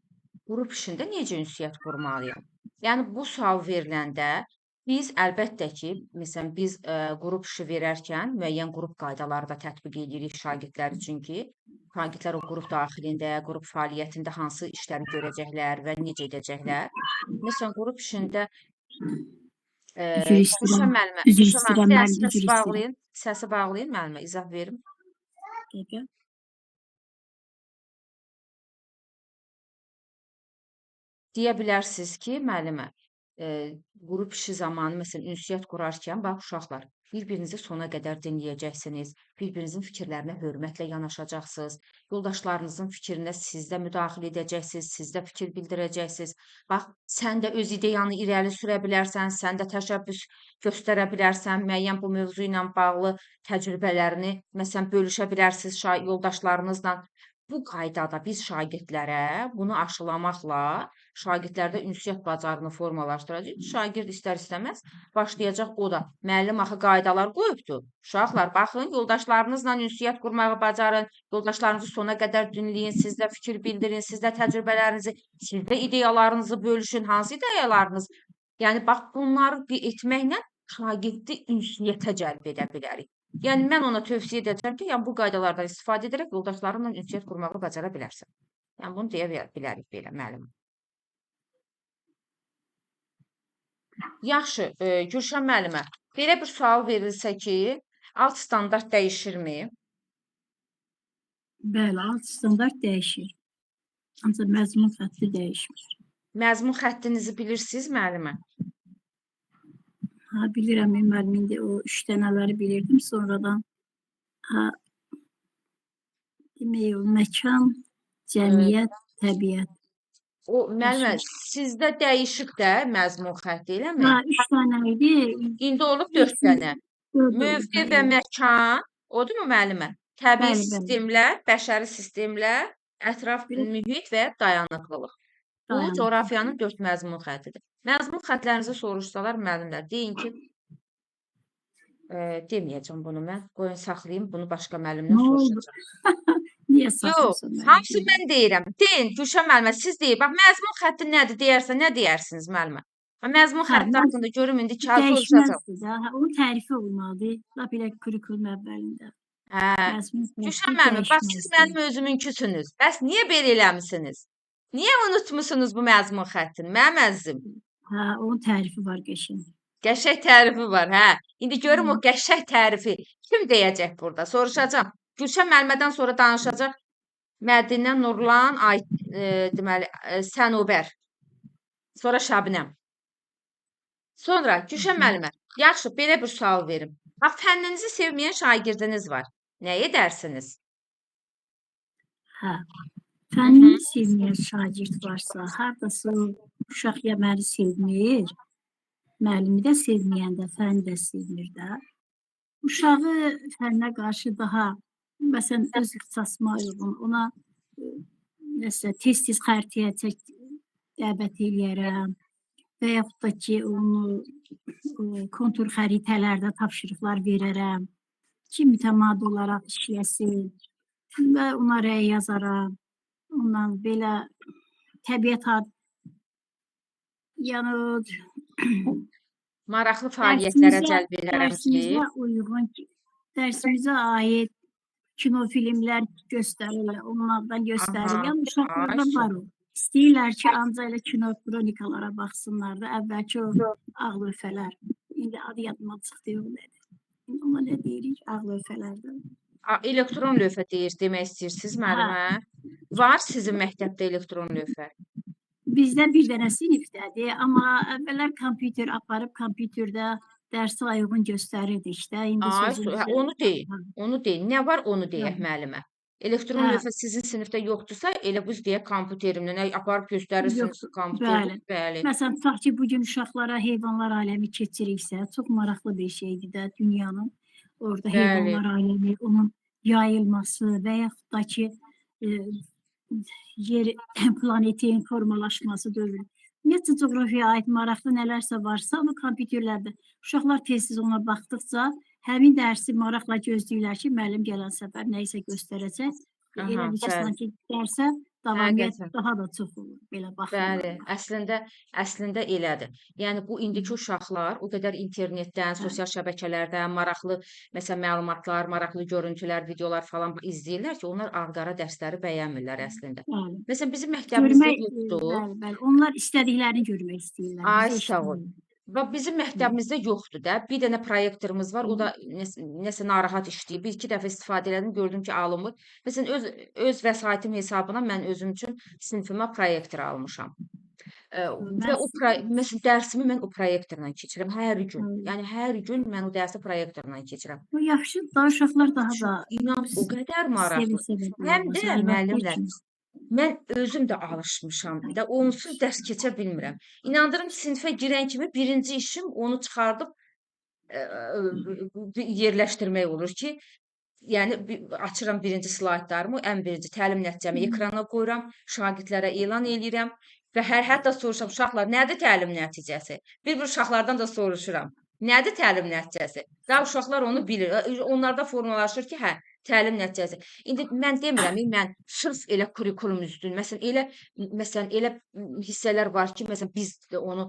qrup işində necə ünsiyyət qurmalıyam? Yəni bu sual veriləndə biz əlbəttə ki, məsələn biz qrup işi verərkən müəyyən qrup qaydaları da tətbiq edirik şagirdlər üçün ki, şagirdlər o qrup daxilində, qrup fəaliyyətində hansı işləri görəcəklər və necə edəcəklər. Məsələn, qrup işində Üzr Gülşən istəyirəm. müəllimə, Üzr Gülşən istəyirəm müəllimə, müəllim, səsi üzr istəyirəm. bağlayın, səsi bağlayın müəllimə, izah verim. Dəqiqə. Deyə bilərsiniz ki, müəllimə, qrup işi zamanı məsələn ünsiyyət qurarkən bax uşaqlar, bir-birinizi sona qədər dinləyəcəksiniz, bir-birinizin fikirlərinə hörmətlə yanaşacaqsınız, yoldaşlarınızın fikrinə siz də müdaxilə edəcəksiniz, siz də fikir bildirəcəksiniz. Bax, sən də öz ideyanı irəli sürə bilərsən, sən də təşəbbüs göstərə bilərsən, müəyyən bu mövzu ilə bağlı təcrübələrini məsələn bölüşə bilərsiniz yoldaşlarınızla. Bu qaydada biz şagirdlərə bunu aşılamaqla şagirdlərdə ünsiyyət bacarığını formalaşdıracaq. Şagird istər-istəməz başlayacaq o da. Müəllim axı qaydalar qoyubdur. Uşaqlar, baxın, yoldaşlarınızla ünsiyyət qurmağı bacarın, yoldaşlarınızı sona qədər dinləyin, siz də fikir bildirin, siz də təcrübələrinizi, siz də ideyalarınızı bölüşün. Hansı ideyalarınız? Yəni bax bunları bir etməklə şagirdi ünsiyyətə cəlb edə bilərik. Yəni mən ona tövsiyə edəcəm ki, yəni bu qaydalardan istifadə edərək yoldaşlarınla ünsiyyət qurmağı bacara bilərsən. Yəni bunu deyə bilərik belə müəllim. Yaxşı, Gülşən müəllimə, belə bir sual verilsə ki, alt standart dəyişirmi? Bəli, alt standart dəyişir. Ancaq məzmun xətti dəyişmir. Məzmun xəttinizi bilirsiniz müəllimə? Ha, bilirəm müəllim, indi o üç dənələri bilirdim sonradan. Ha, demək o məkan, cəmiyyət, təbiət. O müəllimə, Başa. sizdə dəyişib də məzmun xətti, eləmi? Ha, üç dənə idi. İndi olub 4 İlkin dənə. dörd oldu, Mövqe hə, və evet. məkan, odur mu müəllimə? Təbii Bəli, bəli. sistemlər, bəşəri sistemlər, ətraf Bir mühit və dayanıqlılıq. Bu dayanıqlılıq. coğrafiyanın 4 məzmun xəttidir. Məzmun xətlərinizi soruşsalar müəllimlər, deyin ki, deməyəcəm bunu mən. Qoyun saxlayım, bunu başqa müəllimdən Nə oldu? soruşacağam. Niyə Yox, saxlıyorsun müəllim? hamısı mən deyirəm. Deyin, Gülşən müəllimə, siz deyin. Bax, məzmun xətti nədir deyərsə, nə deyərsiniz müəllimə? Ha, məzmun Hə, xətti mən haqqında görüm indi kağız soruşacağam. dəyişməzdi də. Hə, onun tərifi olmalıdır. Lap elə kurikulum əvvəlində. Hə, Məzmun Gülşən xətti müəllimə, bax siz dəyişməzdi. mənim özümünküsünüz. Bəs niyə belə eləmisiniz? Niyə unutmusunuz bu məzmun xəttini, mənim əzizim? Hə, onun tərifi var qəşəng. Qəşəng tərifi var, hə. İndi görüm o Hı. qəşəng tərifi kim deyəcək burada? Soruşacağam. Gülşən müəllimədən sonra danışacaq Mədinə, Nurlan, ay, deməli, Sənubər. Sonra Şəbnəm. Sonra Gülşən Hı. müəllimə, yaxşı, belə bir sual verim. Bax, fənninizi sevməyən şagirdiniz var. Nə edərsiniz? Hə. Hı -hı. Fənnini sevməyən şagird varsa, hardasa o uşaq ya məni sevmir, müəllimi də sevməyəndə fənni də sevmir də. Uşağı fənnə qarşı daha, məsələn, öz ixtisasıma uyğun ona nəsə tez-tez xəritəyə çək dəvət eləyərəm və yaxud da ki, onu kontur xəritələrdə tapşırıqlar verərəm ki, mütəmadi olaraq işləsin və ona rəy yazaram. Ondan belə təbiət had yəni Maraqlı fəaliyyətlərə dərsimizə cəlb edərəm ki, dərsimizə uyğun dərsimizə aid kino filmlər göstərirlər, onlardan göstərir. aha, Yəni ay, uşaqlarda var o. İstəyirlər ki, ancaq elə kino xronikalara baxsınlar da, əvvəlki o ağ lövhələr. İndi adı yadıma çıxdı, yox nədir? İndi ona nə deyirik? Ağ lövhələrdən. Elektron lövhə deyir, demək istəyirsiniz Hə, müəllimə? Var sizin məktəbdə elektron lövhə? bizdə bir dənə sinifdədir, amma əvvəllər kompüter aparıb kompüterdə dərsə uyğun göstərirdik də. İndi Ay, sözün hə, düzü. onu deyin. Hə, Onu deyin. Nə var onu deyək hə. müəllimə. Elektron Hə, lövhə sizin sinifdə yoxdursa, elə biz deyək kompüterimlə nə aparıb göstərirsiniz yoxdur. kompüterdə. Bəli. Bəli. Məsələn, tutaq ki, bu gün uşaqlara heyvanlar aləmi keçiriksə, çox maraqlı bir şeydir də dünyanın. Orada Bəli. heyvanlar aləmi, onun yayılması və yaxud da ki, yer planetin formalaşması dövrü. Ümumiyyətcə coğrafiyaya aid maraqlı nələrsə varsa, onu kompüterlərdə uşaqlar tez-tez ona baxdıqca həmin dərsi maraqla gözləyirlər ki, müəllim gələn səfər nə isə göstərəcək. Elə Aha, bir ki, bəli. sanki dərsə davamiyyət Həqiqətən. daha da çox olur belə Bəli, baxımlarla. əslində elədir. Yəni bu indiki uşaqlar o qədər internetdən, Bəli. sosial şəbəkələrdən maraqlı məsələn məlumatlar, maraqlı görüntülər, videolar falan izləyirlər ki, onlar ağ-qara dərsləri bəyənmirlər əslində. Bəli. Məsələn bizim məktəbimizdə Görmək, yoxdur. bəli, bəli. Onlar istədiklərini görmək istəyirlər. Ay, Bizə sağ ol. işləmir. Və bizim məktəbimizdə yoxdur da. Bir dənə proyektorumuz var. O da nəsə narahat işləyir. Bir iki dəfə istifadə elədim, gördüm ki, alınmır. Məsələn, öz vəsaitim hesabına mən özüm üçün sinifimə proyektor almışam. Və Mən o məsələn dərsimi mən o proyektorla keçirəm hər gün. Bəli. Yəni hər gün mən o dərsi proyektorla keçirəm. Bu yaxşı, daha uşaqlar daha da İnan o qədər maraqlı. sevə-sevə Həm qulaq də asır, əlbəttə müəllimlər, ki. mən özüm də alışmışam da onsuz dərs keçə bilmirəm. İnandırım sinifə girən kimi birinci işim onu çıxardıb yerləşdirmək olur ki, yəni açıram birinci slaydlarımı, ən birinci təlim nəticəmi ekrana qoyuram, şagirdlərə elan eləyirəm və hətta soruşuram uşaqlar, nədir təlim nəticəsi? Bir-bir uşaqlardan da soruşuram. Nədir təlim nəticəsi? Daha uşaqlar onu bilir. Onlarda formalaşır ki, hə, təlim nəticəsi. İndi mən demirəm, mən sırf elə kurikulum üstün. Məsələn elə hissələr var ki, məsələn biz də onu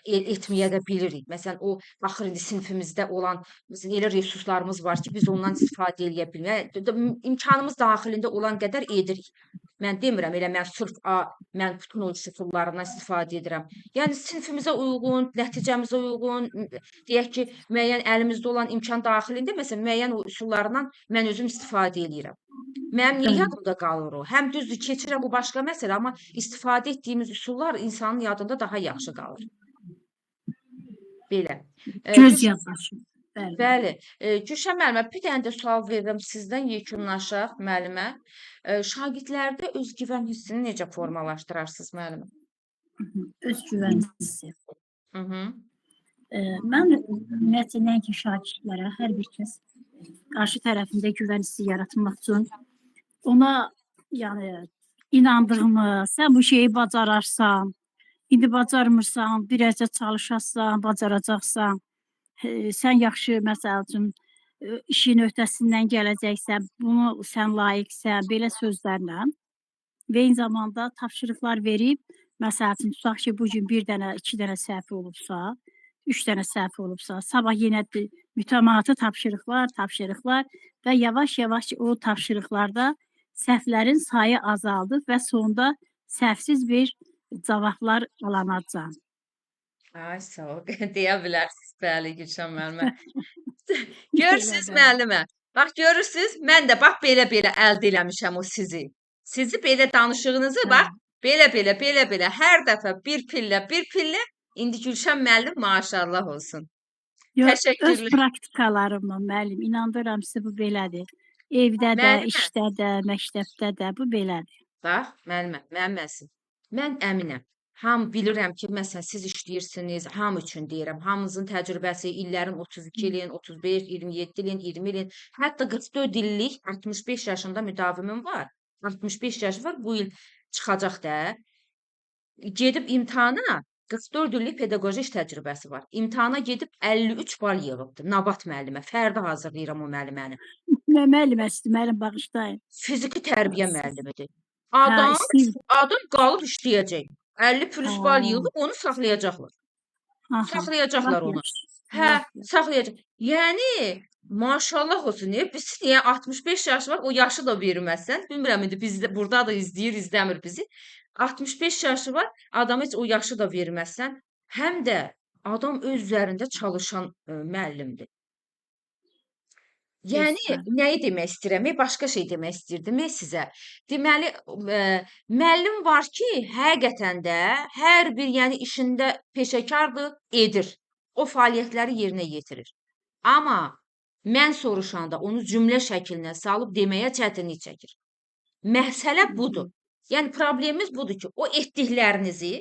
etməyə də bilirik. Məsələn o baxır indi sinifimizdə olan məsələn elə resurslarımız var ki, biz ondan istifadə eləyə bilmirik. İmkanımız daxilində olan qədər edirik. Mən demirəm elə mən sırf mən bütün o üsullarından istifadə edirəm. Yəni sinifimizə uyğun, nəticəmizə uyğun, deyək ki, müəyyən əlimizdə olan imkan daxilində məsələn müəyyən o üsullarından mən özüm istifadə eləyirəm. Mənim niyə yadımda qalır o? Həm düzdür keçirəm, bu başqa məsələ, amma istifadə etdiyimiz üsullar insanın yadında daha yaxşı qalır. Belə. Göz yaddaşı. Bəli. Bəli. Gülşən müəllimə, bir dənə də sual verirəm sizdən, yekunlaşaq müəllimə. Şagirdlərdə özgüvən hissini necə formalaşdırarsınız müəllimə? Özgüvən hissi. Mən ümumiyyətcə nəinki şagirdlərə, hər bir kəs qarşı tərəfində güvən hissi yaratmaq üçün ona yəni inandığımı, sən bu şeyi bacararsan, indi bacarmırsan, biraz da çalışarsan, bacaracaqsan, sən yaxşı, məsəl üçün, işin öhdəsindən gələcəksən, bunu sən layiqsən, belə sözlərlə və eyni zamanda tapşırıqlar verib, məsəl üçün, tutaq ki, bu gün bir dənə, iki dənə səhv olubsa, üç dənə səhv olubsa, sabah yenə mütəmadi tapşırıqlar, tapşırıqlar və yavaş-yavaş o tapşırıqlarda səhvlərin sayı azaldı və sonda səhvsiz bir cavablar alınacaq. Ay, sağ ol. Deyə bilərsiniz. Bəli, Gülşən müəllimə. Görürsünüz müəllimə. Bax, görürsünüz, mən də bax belə-belə əldə eləmişəm o sizi. Sizi belə danışığınızı bax, belə-belə, belə-belə hər dəfə bir pillə, bir pillə. İndi Gülşən müəllim maşallah olsun. Yox, öz Təşəkkürlər. praktikalarımla müəllim, inandırıram sizə bu belədir. Evdə də, Müəllimə. işdə də, məktəbdə də bu belədir. Bax, müəllimə, mənim əzizim, mən əminəm. Hamı bilirəm ki, məsələn, siz işləyirsiniz, hamı üçün deyirəm, hamımızın təcrübəsi illərin 32 ilin, 35, 27 ilin, 20 ilin, hətta 44 illik 65 yaşında müdavimim var. 65 yaşı var, bu il çıxacaq da. Gedib imtahana 44 illik pedaqoji iş təcrübəsi var. İmtahana gedib 53 bal yığıbdır. Nabat müəllimə, fərdi hazırlayıram o müəlliməni. Nə müəlliməsidir, müəllim bağışlayın. Fiziki tərbiyə müəllimidir. Hə, Adam qalıb işləyəcək. 50 plus bal yığıb onu saxlayacaqlar. Saxlayacaqlar onu. Hə, saxlayacaq. Yəni maşallah olsun. Niyə? Biz niyə 65 yaşı var, o yaşı da verməzsən. Bilmirəm indi biz də burada da izləyir, izləmir bizi. 65 yaşı var, adama heç o yaşı da verməzsən. Həm də adam öz üzərində çalışan müəllimdir. Yəni nəyi demək istəyirəm? Başqa şey demək istəyirdim sizə. Deməli, müəllim var ki, həqiqətən də hər bir, yəni işində peşəkardır, edir. O fəaliyyətləri yerinə yetirir. Amma mən soruşanda onu cümlə şəklinə salıb deməyə çətinlik çəkir. Məsələ budur. Yəni problemimiz budur ki, o etdiklərinizi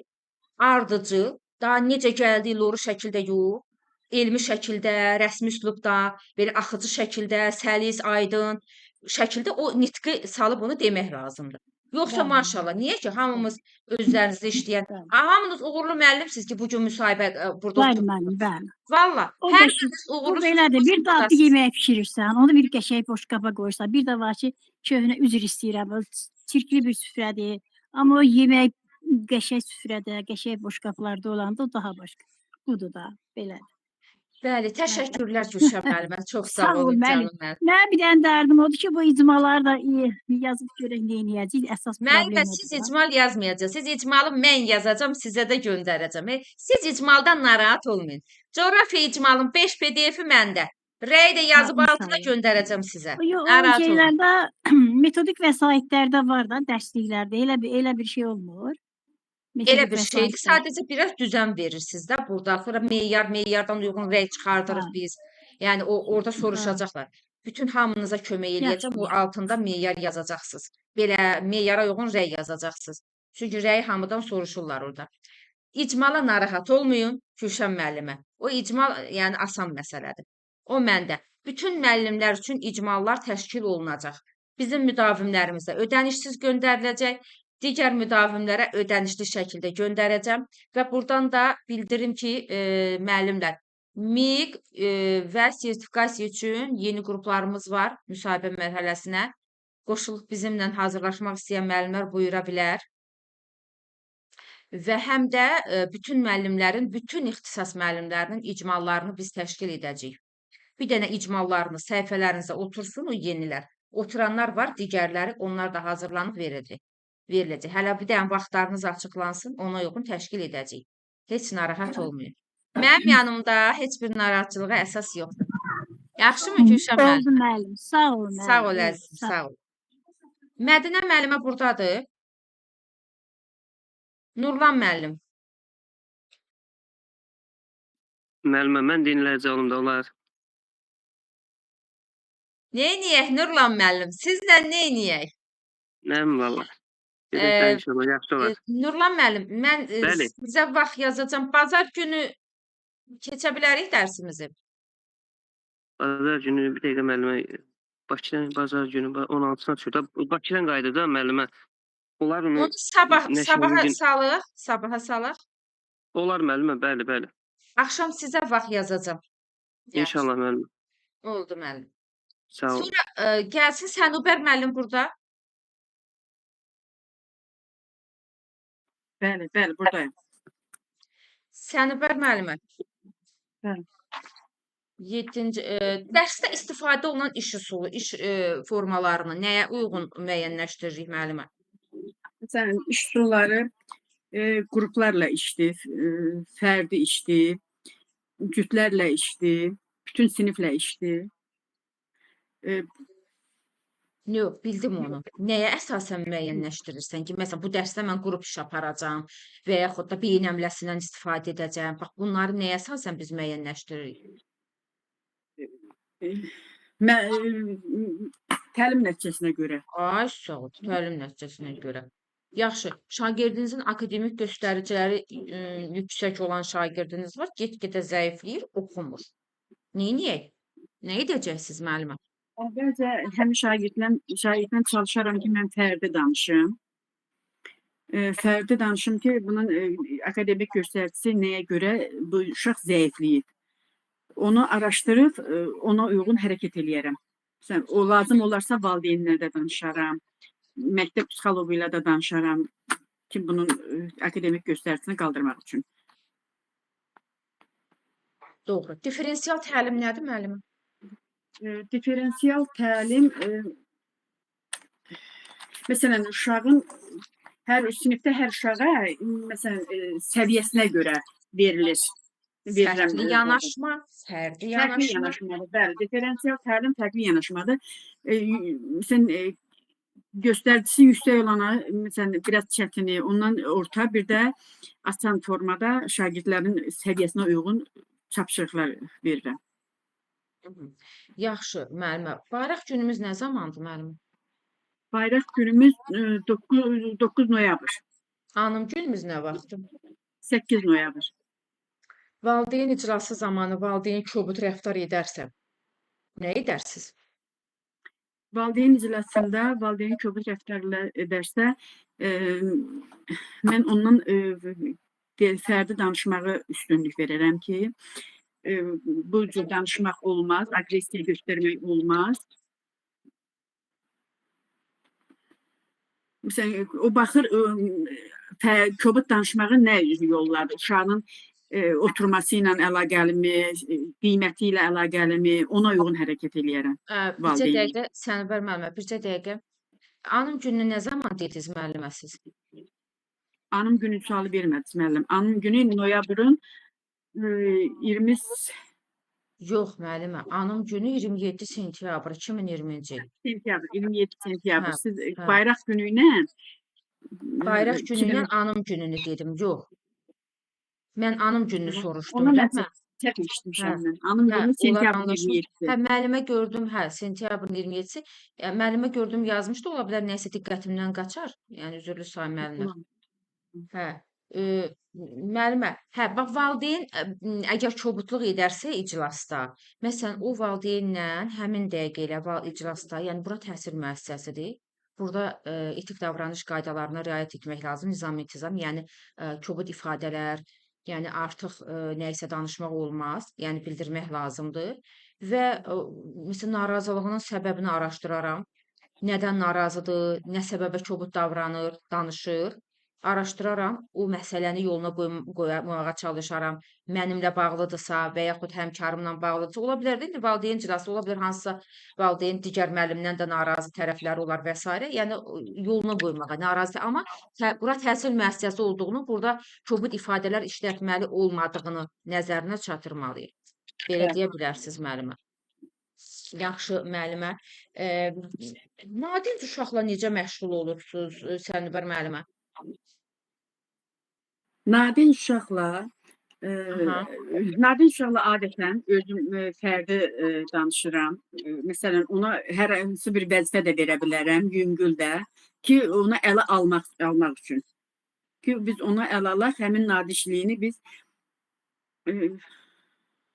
ardıcıl, daha necə gəldiyi loru şəkildə yox, elmi şəkildə, rəsmi üslubda, belə axıcı şəkildə, səlis, aydın, şəkildə o nitqi salıb onu demək lazımdır. Yoxsa Bəli. maşallah, niyə ki hamımız özlərinizdə işləyən, Bəli. hamınız uğurlu müəllimsiniz ki, bu gün müsahibə burada Bəli oturursunuz. müəllim, bəli. Valla, O hər qəşəng, biriniz bu uğurlusunuz, belədir. Bir dadlı buradasınız. yemək bişirirsən, onu bir qəşəng boşqaba qoyursan. Bir də var ki, köhnə üzr istəyirəm, o çirkli bir süfrədir. Amma o yemək qəşəng süfrədə, qəşəng boşqablarda olanda o daha başqa. Budur da, belə. Bəli, təşəkkürlər Gülşən müəllimə. Çox sağ Sağ ol olun müəllim. canım mənim. Mənim bir dənə dərdim odur ki, bu icmaları da iyi yazıb görək nə eləyəcəyik. Əsas Müəllimə, problem siz odur da. icmal yazmayacaqsınız. Siz icmalı mən yazacağam, sizə də göndərəcəm. Siz icmaldan narahat olmayın. Coğrafiya icmalın 5 PDF-i məndə. Rəyi də Ha, yazıb altına inşallah. göndərəcəm sizə. Yo, o Narahat olmayın. şeylərdə metodik vəsaitlərdə var da, dərsliklərdə elə bir şey olmur. Elə Metodik bir şeydir. vəsaitlər. Sadəcə biraz düzən verirsiniz də burada. Sonra meyardan uyğun rəy çıxardırıq Ha. biz. Yəni o orada Ha. soruşacaqlar. Bütün hamınıza kömək eləyəcəm. O Yaxşı. altında meyar yazacaqsınız. Belə meyara uyğun rəy yazacaqsınız. Çünki rəyi hamıdan soruşurlar orada. İcmala narahat olmayın Gülşən müəllimə. O icmal yəni asan məsələdir. O məndə. Bütün müəllimlər üçün icmallar təşkil olunacaq. Bizim müdavimlərimizə ödənişsiz göndəriləcək. Digər müdavimlərə ödənişli şəkildə göndərəcəm və burdan da bildirim ki, müəllimlər MİQ və sertifikasiya üçün yeni qruplarımız var müsahibə mərhələsinə. Qoşulub bizimlə hazırlaşmaq istəyən müəllimlər buyura bilər. Və həm də bütün müəllimlərin, bütün ixtisas müəllimlərinin icmallarını biz təşkil edəcəyik. Bir dənə icmallarınız səhifələrinizə otursun o yenilər. Oturanlar var, digərləri onlar da hazırlanıb veriləcək. Hələ bir dənə vaxtlarınız açıqlansın, ona uyğun təşkil edəcəyik. Heç narahat olmayın. Mənim yanımda heç bir narahatçılığa əsas yoxdur. Yaxşımı Gülşən müəllim? Oldu müəllim. Sağ olun Sağ müəllim. ol Oldu, əzizim, sağ sağ ol. Mədinə müəllimə burdadır. Nurlan müəllim. Müəllimə, mən dinləyici olum da olar. Neyniyək Nurlan müəllim? Sizlə neyniyək? Nə bilim valla. Gedək danışalım, yaxşı olar. Nurlan müəllim, mən Bəli. sizə vaxt yazacağam. Bazar günü keçə bilərik dərsimizi. Bazar günü bir dəqiqə müəllimə Bakıdan bazar günü 16-sına düşür. Bakıdan qayıdır da müəllimə. Olar onu Onu sabah nəşəli sabaha gün. salıq, sabaha salaq. Olar müəllimə, bəli, bəli. Axşam sizə vaxt yazacağam. Yaxşı. İnşallah müəllimə. Oldu müəllim. Sağ olun. Sonra gəlsin Sənubər müəllim burada. Bəli, bəli, buradayım. Sənubər müəllimə. Bəli. 7-ci dərsdə istifadə olunan iş üsulu, iş formalarını nəyə uyğun müəyyənləşdiririk müəllimə? Məsələn, iş üsulları qruplarla işdir, fərdi işdir, cütlərlə işdir, bütün siniflə işdir. Yox, bildim onu. Nəyə əsasən müəyyənləşdirirsən ki, məsələn, bu dərsdə mən qrup işi aparacağam və yaxud da beyin əmləsindən istifadə edəcəyəm. Bax, bunları nəyə əsasən biz müəyyənləşdiririk? Təlim nəticəsinə görə. Ay, sağ ol, təlim nəticəsinə görə. Yaxşı, şagirdinizin akademik göstəriciləri yüksək olan şagirdiniz var, get-gedə zəifləyir, oxumur. Neyniyək? Nə edəcəksiniz müəllimə? Əvvəlcə həmin şagirdlə çalışaram ki, mən fərdi danışım. Fərdi danışım ki, bunun akademik göstəricisi nəyə görə bu uşaq zəifləyib. Onu araşdırıb ona uyğun hərəkət eləyərəm. Məsələn, o lazım olarsa valideynlə də danışaram, məktəb psixoloqu ilə də danışaram ki, bunun akademik göstəricisini qaldırmaq üçün. Doğru. Diferensial təlim nədir müəllimə? Diferensial təlim məsələn, uşağın hər sinifdə hər uşağa məsələn səviyyəsinə görə verilir. Verirəm. Fərqli yanaşma, fərqli Fərqli yanaşma. yanaşmadır. Bəli, diferensial təlim fərqli yanaşmadır. Məsələn, göstəricisi yüksək olana, məsələn, biraz çətini, ondan orta, bir də asan formada şagirdlərin səviyyəsinə uyğun tapşırıqlar verirəm. Yaxşı, müəllimə. Bayraq günümüz nə zamandır müəllimə? Bayraq günümüz 9 noyabr. Anım günümüz nə vaxtdır? 8 noyabr. Valideyn iclası zamanı valideyn kobud rəftar edərsə, nə edərsiniz? Valideyn iclasında valideyn kobud rəftarla edərsə, mən ondan fərdi danışmağı üstünlük verərəm ki, bu cür danışmaq olmaz, aqressiya göstərmək olmaz. Məsələn, o baxır, kobud danışmağın nə yollardır? Uşağın oturması ilə əlaqəlimi, qiyməti ilə əlaqəlimi, ona uyğun hərəkət eləyərəm. Bircə dəqiqə, Sənubər müəllimə, bircə dəqiqə. Anım gününü nə zaman dediniz müəllimə siz? Anım günü sualı vermədiniz müəllim. Anım günü noyabrın 20 Yox müəllimə, anım günü 27 sentyabr 2020-ci il. Sentyabr, 27 sentyabr. Hə, Siz hə. bayraq günü ilə Bayraq günü ilə anım gününü dedim. Yox. Mən anım gününü soruşdum Ona da. mən səhv eşitmişəm mən. Anım Hə, günü onlar sentyabrın anlaşılır. 27-si. Hə, müəllimə gördüm, hə, sentyabrın 27-si. Yəni, müəllimə gördüm yazmışdı, ola bilər nəyisə diqqətimdən qaçar. Yəni üzrlü sayın müəllimlər. Hə, müəllimə, hə, bax valideyn əgər kobudluq edərsə iclasda, məsələn, o valideynlə həmin dəqiqə elə iclasda, yəni bura təhsil müəssisəsidir. Burada etik davranış qaydalarına riayət etmək lazım, nizam-intizam, yəni kobud ifadələr, yəni artıq nəyisə danışmaq olmaz, yəni bildirmək lazımdır və məsələn narazılığının səbəbini araşdıraram. Nədən narazıdır, nə səbəbə kobud davranır, danışır. Araşdıraram, o məsələni yoluna qoymağa çalışaram. Mənimlə bağlıdırsa və yaxud həmkarımla bağlıdırsa, ola bilər də indi valideyn iclası, ola bilər hansısa valideyn digər müəllimdən də narazı tərəfləri olar və sairə. Yəni yoluna qoymağa narazı, amma bura təhsil müəssisəsi olduğunu, burada kobud ifadələr işlətməli olmadığını nəzərinə çatdırmalıyıq. Belə deyə bilərsiniz müəllimə. Yaxşı müəllimə. Nadinc uşaqla necə məşğul olursunuz, Sənubər müəllimə? Nadinc uşaqla nadinc uşaqla adətən özüm fərdi danışıram. Məsələn, ona hər hansı bir vəzifə də verə bilərəm, yüngül də ki, onu ələ almaq üçün. Ki biz onu ələ alaq, həmin nadincliyini biz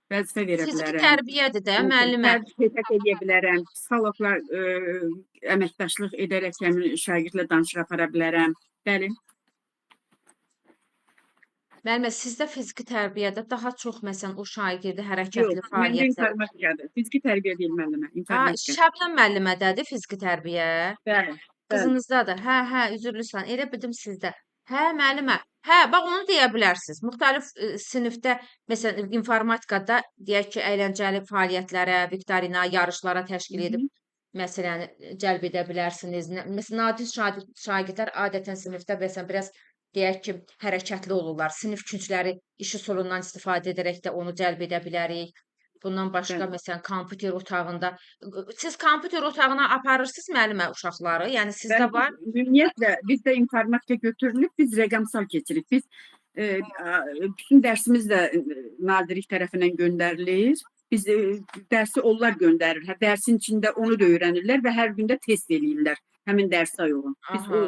vəzifə verə Fiziki bilərəm. tərbiyədir də müəllimə. Fərdi söhbət eləyə bilərəm. Psixoloqla əməkdaşlıq edərək həmin şagirdlə danışıq apara bilərəm. Bəli. Müəllimə, sizdə fiziki tərbiyədə daha çox məsələn o şagirdi hərəkətli Yox, məndə fəaliyyətlər. informatikadır. Fiziki tərbiyə deyil müəllimə, informatika. Şəbnəm müəllimədədir fiziki tərbiyə. Bəli, bəli. Qızınızdadır. Hə, hə, üzrlüsən. Elə bildim sizdə. Hə, müəllimə. Hə, bax onu deyə bilərsiniz. Müxtəlif sinifdə, məsələn, informatikada deyək ki, əyləncəli fəaliyyətlərə, viktorina, yarışlara təşkil edib məsələn cəlb edə bilərsiniz. Məsələn, nadinc şagirdlər adətən sinifdə məsələn biraz deyək ki, hərəkətli olurlar. Sinif küncləri iş üsulundan istifadə edərək də onu cəlb edə bilərik. Bundan başqa Bəli. məsələn kompüter otağında siz kompüter otağına aparırsınız müəllimə uşaqları? Yəni sizdə Bəli, var? Ümumiyyətlə bizdə informatika götürülüb, biz rəqəmsal keçirik. Biz bütün dərsimiz də nazirlik tərəfindən göndərilir. Biz dərsi onlar göndərir. Hə, dərsin içində onu da öyrənirlər və hər gün də test eləyirlər həmin dərsə uyğun. Biz o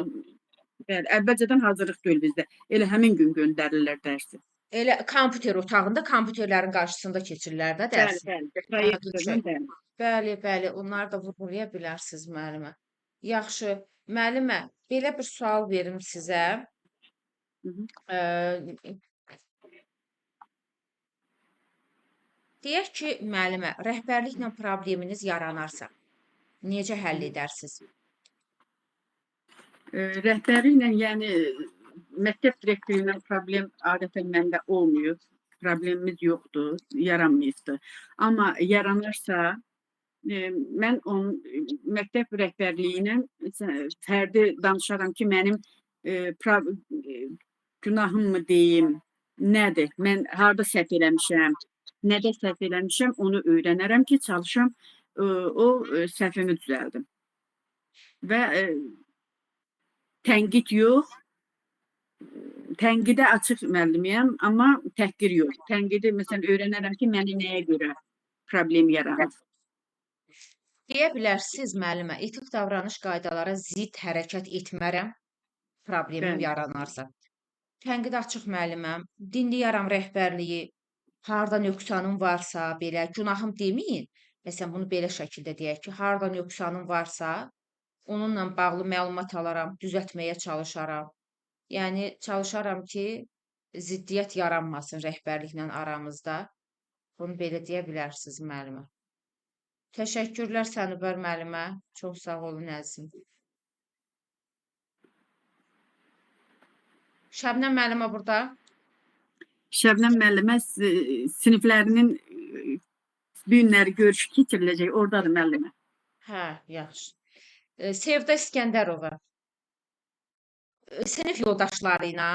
bəli, əvvəlcədən hazırlıq deyil bizdə. Elə həmin gün göndərirlər dərsi. Elə kompüter otağında kompüterlərin qarşısında keçirirlər də Bəli, dərsi. bəli. Hə, Proyektordan bəli. Bəli, bəli, onları da vurğulaya bilərsiniz müəllimə. Yaxşı, müəllimə, belə bir sual verim sizə. Deyək ki, müəllimə, rəhbərliklə probleminiz yaranarsa, necə həll edərsiniz? Rəhbərliklə, yəni məktəb direktoru ilə problem adətən məndə olmayıb. Problemimiz yoxdur, yaranmayıbdır. Amma yaranarsa, mən onun məktəb rəhbərliyi ilə fərdi danışaram ki, mənim günahım mı deyim, nədir? Mən harda səhv eləmişəm, nədə səhv eləmişəm, onu öyrənərəm ki, çalışam o səhvimi düzəldim. Və tənqid yox, tənqidə açıq müəllimiyəm, amma təhqir yox. Tənqidi məsələn öyrənərəm ki, məni nəyə görə problem yaranır. Deyə bilərsiniz müəllimə, etik davranış qaydalara zidd hərəkət etmərəm, problemim Bəli. yaranarsa. Tənqidə açıq müəlliməm, dinləyərəm rəhbərliyi, harda nöqsanım varsa, belə günahım deməyin. Məsələn, bunu belə şəkildə deyək ki, harda nöqsanım varsa, onunla bağlı məlumat alaram, düzəltməyə çalışaram. Yəni çalışaram ki, ziddiyyət yaranmasın rəhbərliklə aramızda. Bunu belə deyə bilərsiniz müəllimə. Təşəkkürlər Sənubər müəllimə. Çox sağ olun əzizim. Şəbnəm müəllimə burada. Şəbnəm müəllimə siniflərinin bu günləri görüş keçiriləcək. Ordadır müəllimə. Hə, yaxşı. Sevda İskəndərova. Sinif yoldaşları ilə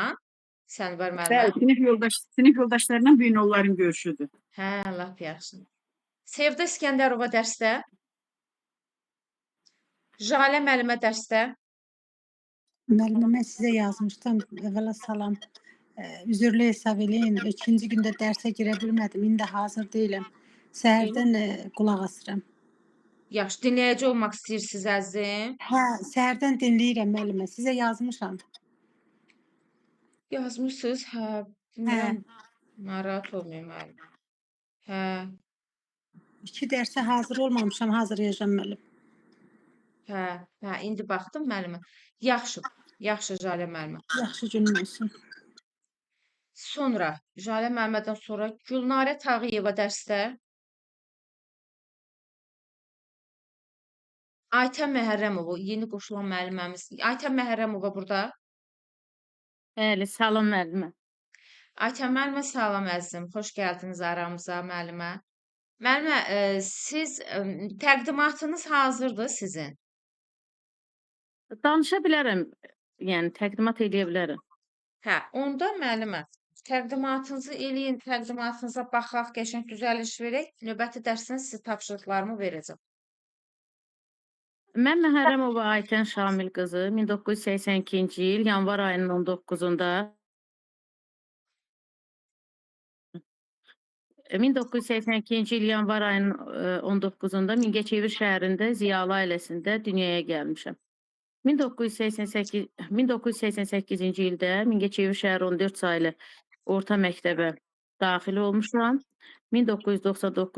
Sənubər müəllimə. Bəli, sinif yoldaşları ilə bu gün onların görüşüdür. Hə, lap yaxşı. Sevda İskəndərova dərsdə. Jalə müəllimə dərsdə. Müəllimə, mən sizə yazmışdım. Əvvəla salam. Üzürlü hesab eləyin. İkinci gündə dərsə girə bilmədim. İndi hazır deyiləm. Səhərdən qulaq asıram. Yaxşı, dinləyici olmaq istəyirsiniz əzizim. Hə, səhərdən dinləyirəm müəllimə. Sizə yazmışam. Yazmısınız, hə, bilmirəm. Narahat olmayın müəllim. Hə, İki dərsə hazır olmamışam, hazırlayacağam müəllim. hə, indi baxdım müəllimə. Yaxşı, yaxşı Jalə müəllimə. Yaxşı günün olsun. Sonra, Jalə müəllimədən sonra Gülnarə Tağıyeva dərsdə. Aytən Məhərrəmova, yeni qoşulan müəlliməmiz. Aytən Məhərrəmova burada. Bəli, salam müəllimə. Aytən müəllimə salam əzizim. Xoş gəldiniz aramıza müəllimə. Müəllimə, siz təqdimatınız hazırdır sizin. Danışa bilərəm, yəni təqdimat eləyə bilərəm. Hə, onda müəllimə təqdimatınızı eləyin, təqdimatınıza baxaq, qəşəng düzəliş verək. Növbəti dərsdən sizə tapşırıqlarımı verəcəm. Mən Məhərrəmova Aytən Şamil qızı 1982-ci il yanvar ayının 19-unda 1982-ci il yanvar ayının 19-unda Mingəçevir şəhərində Ziyalı ailəsində dünyaya gəlmişəm. 1988-ci ildə Mingəçevir şəhər 14 saylı orta məktəbə daxil olmuşam. 1999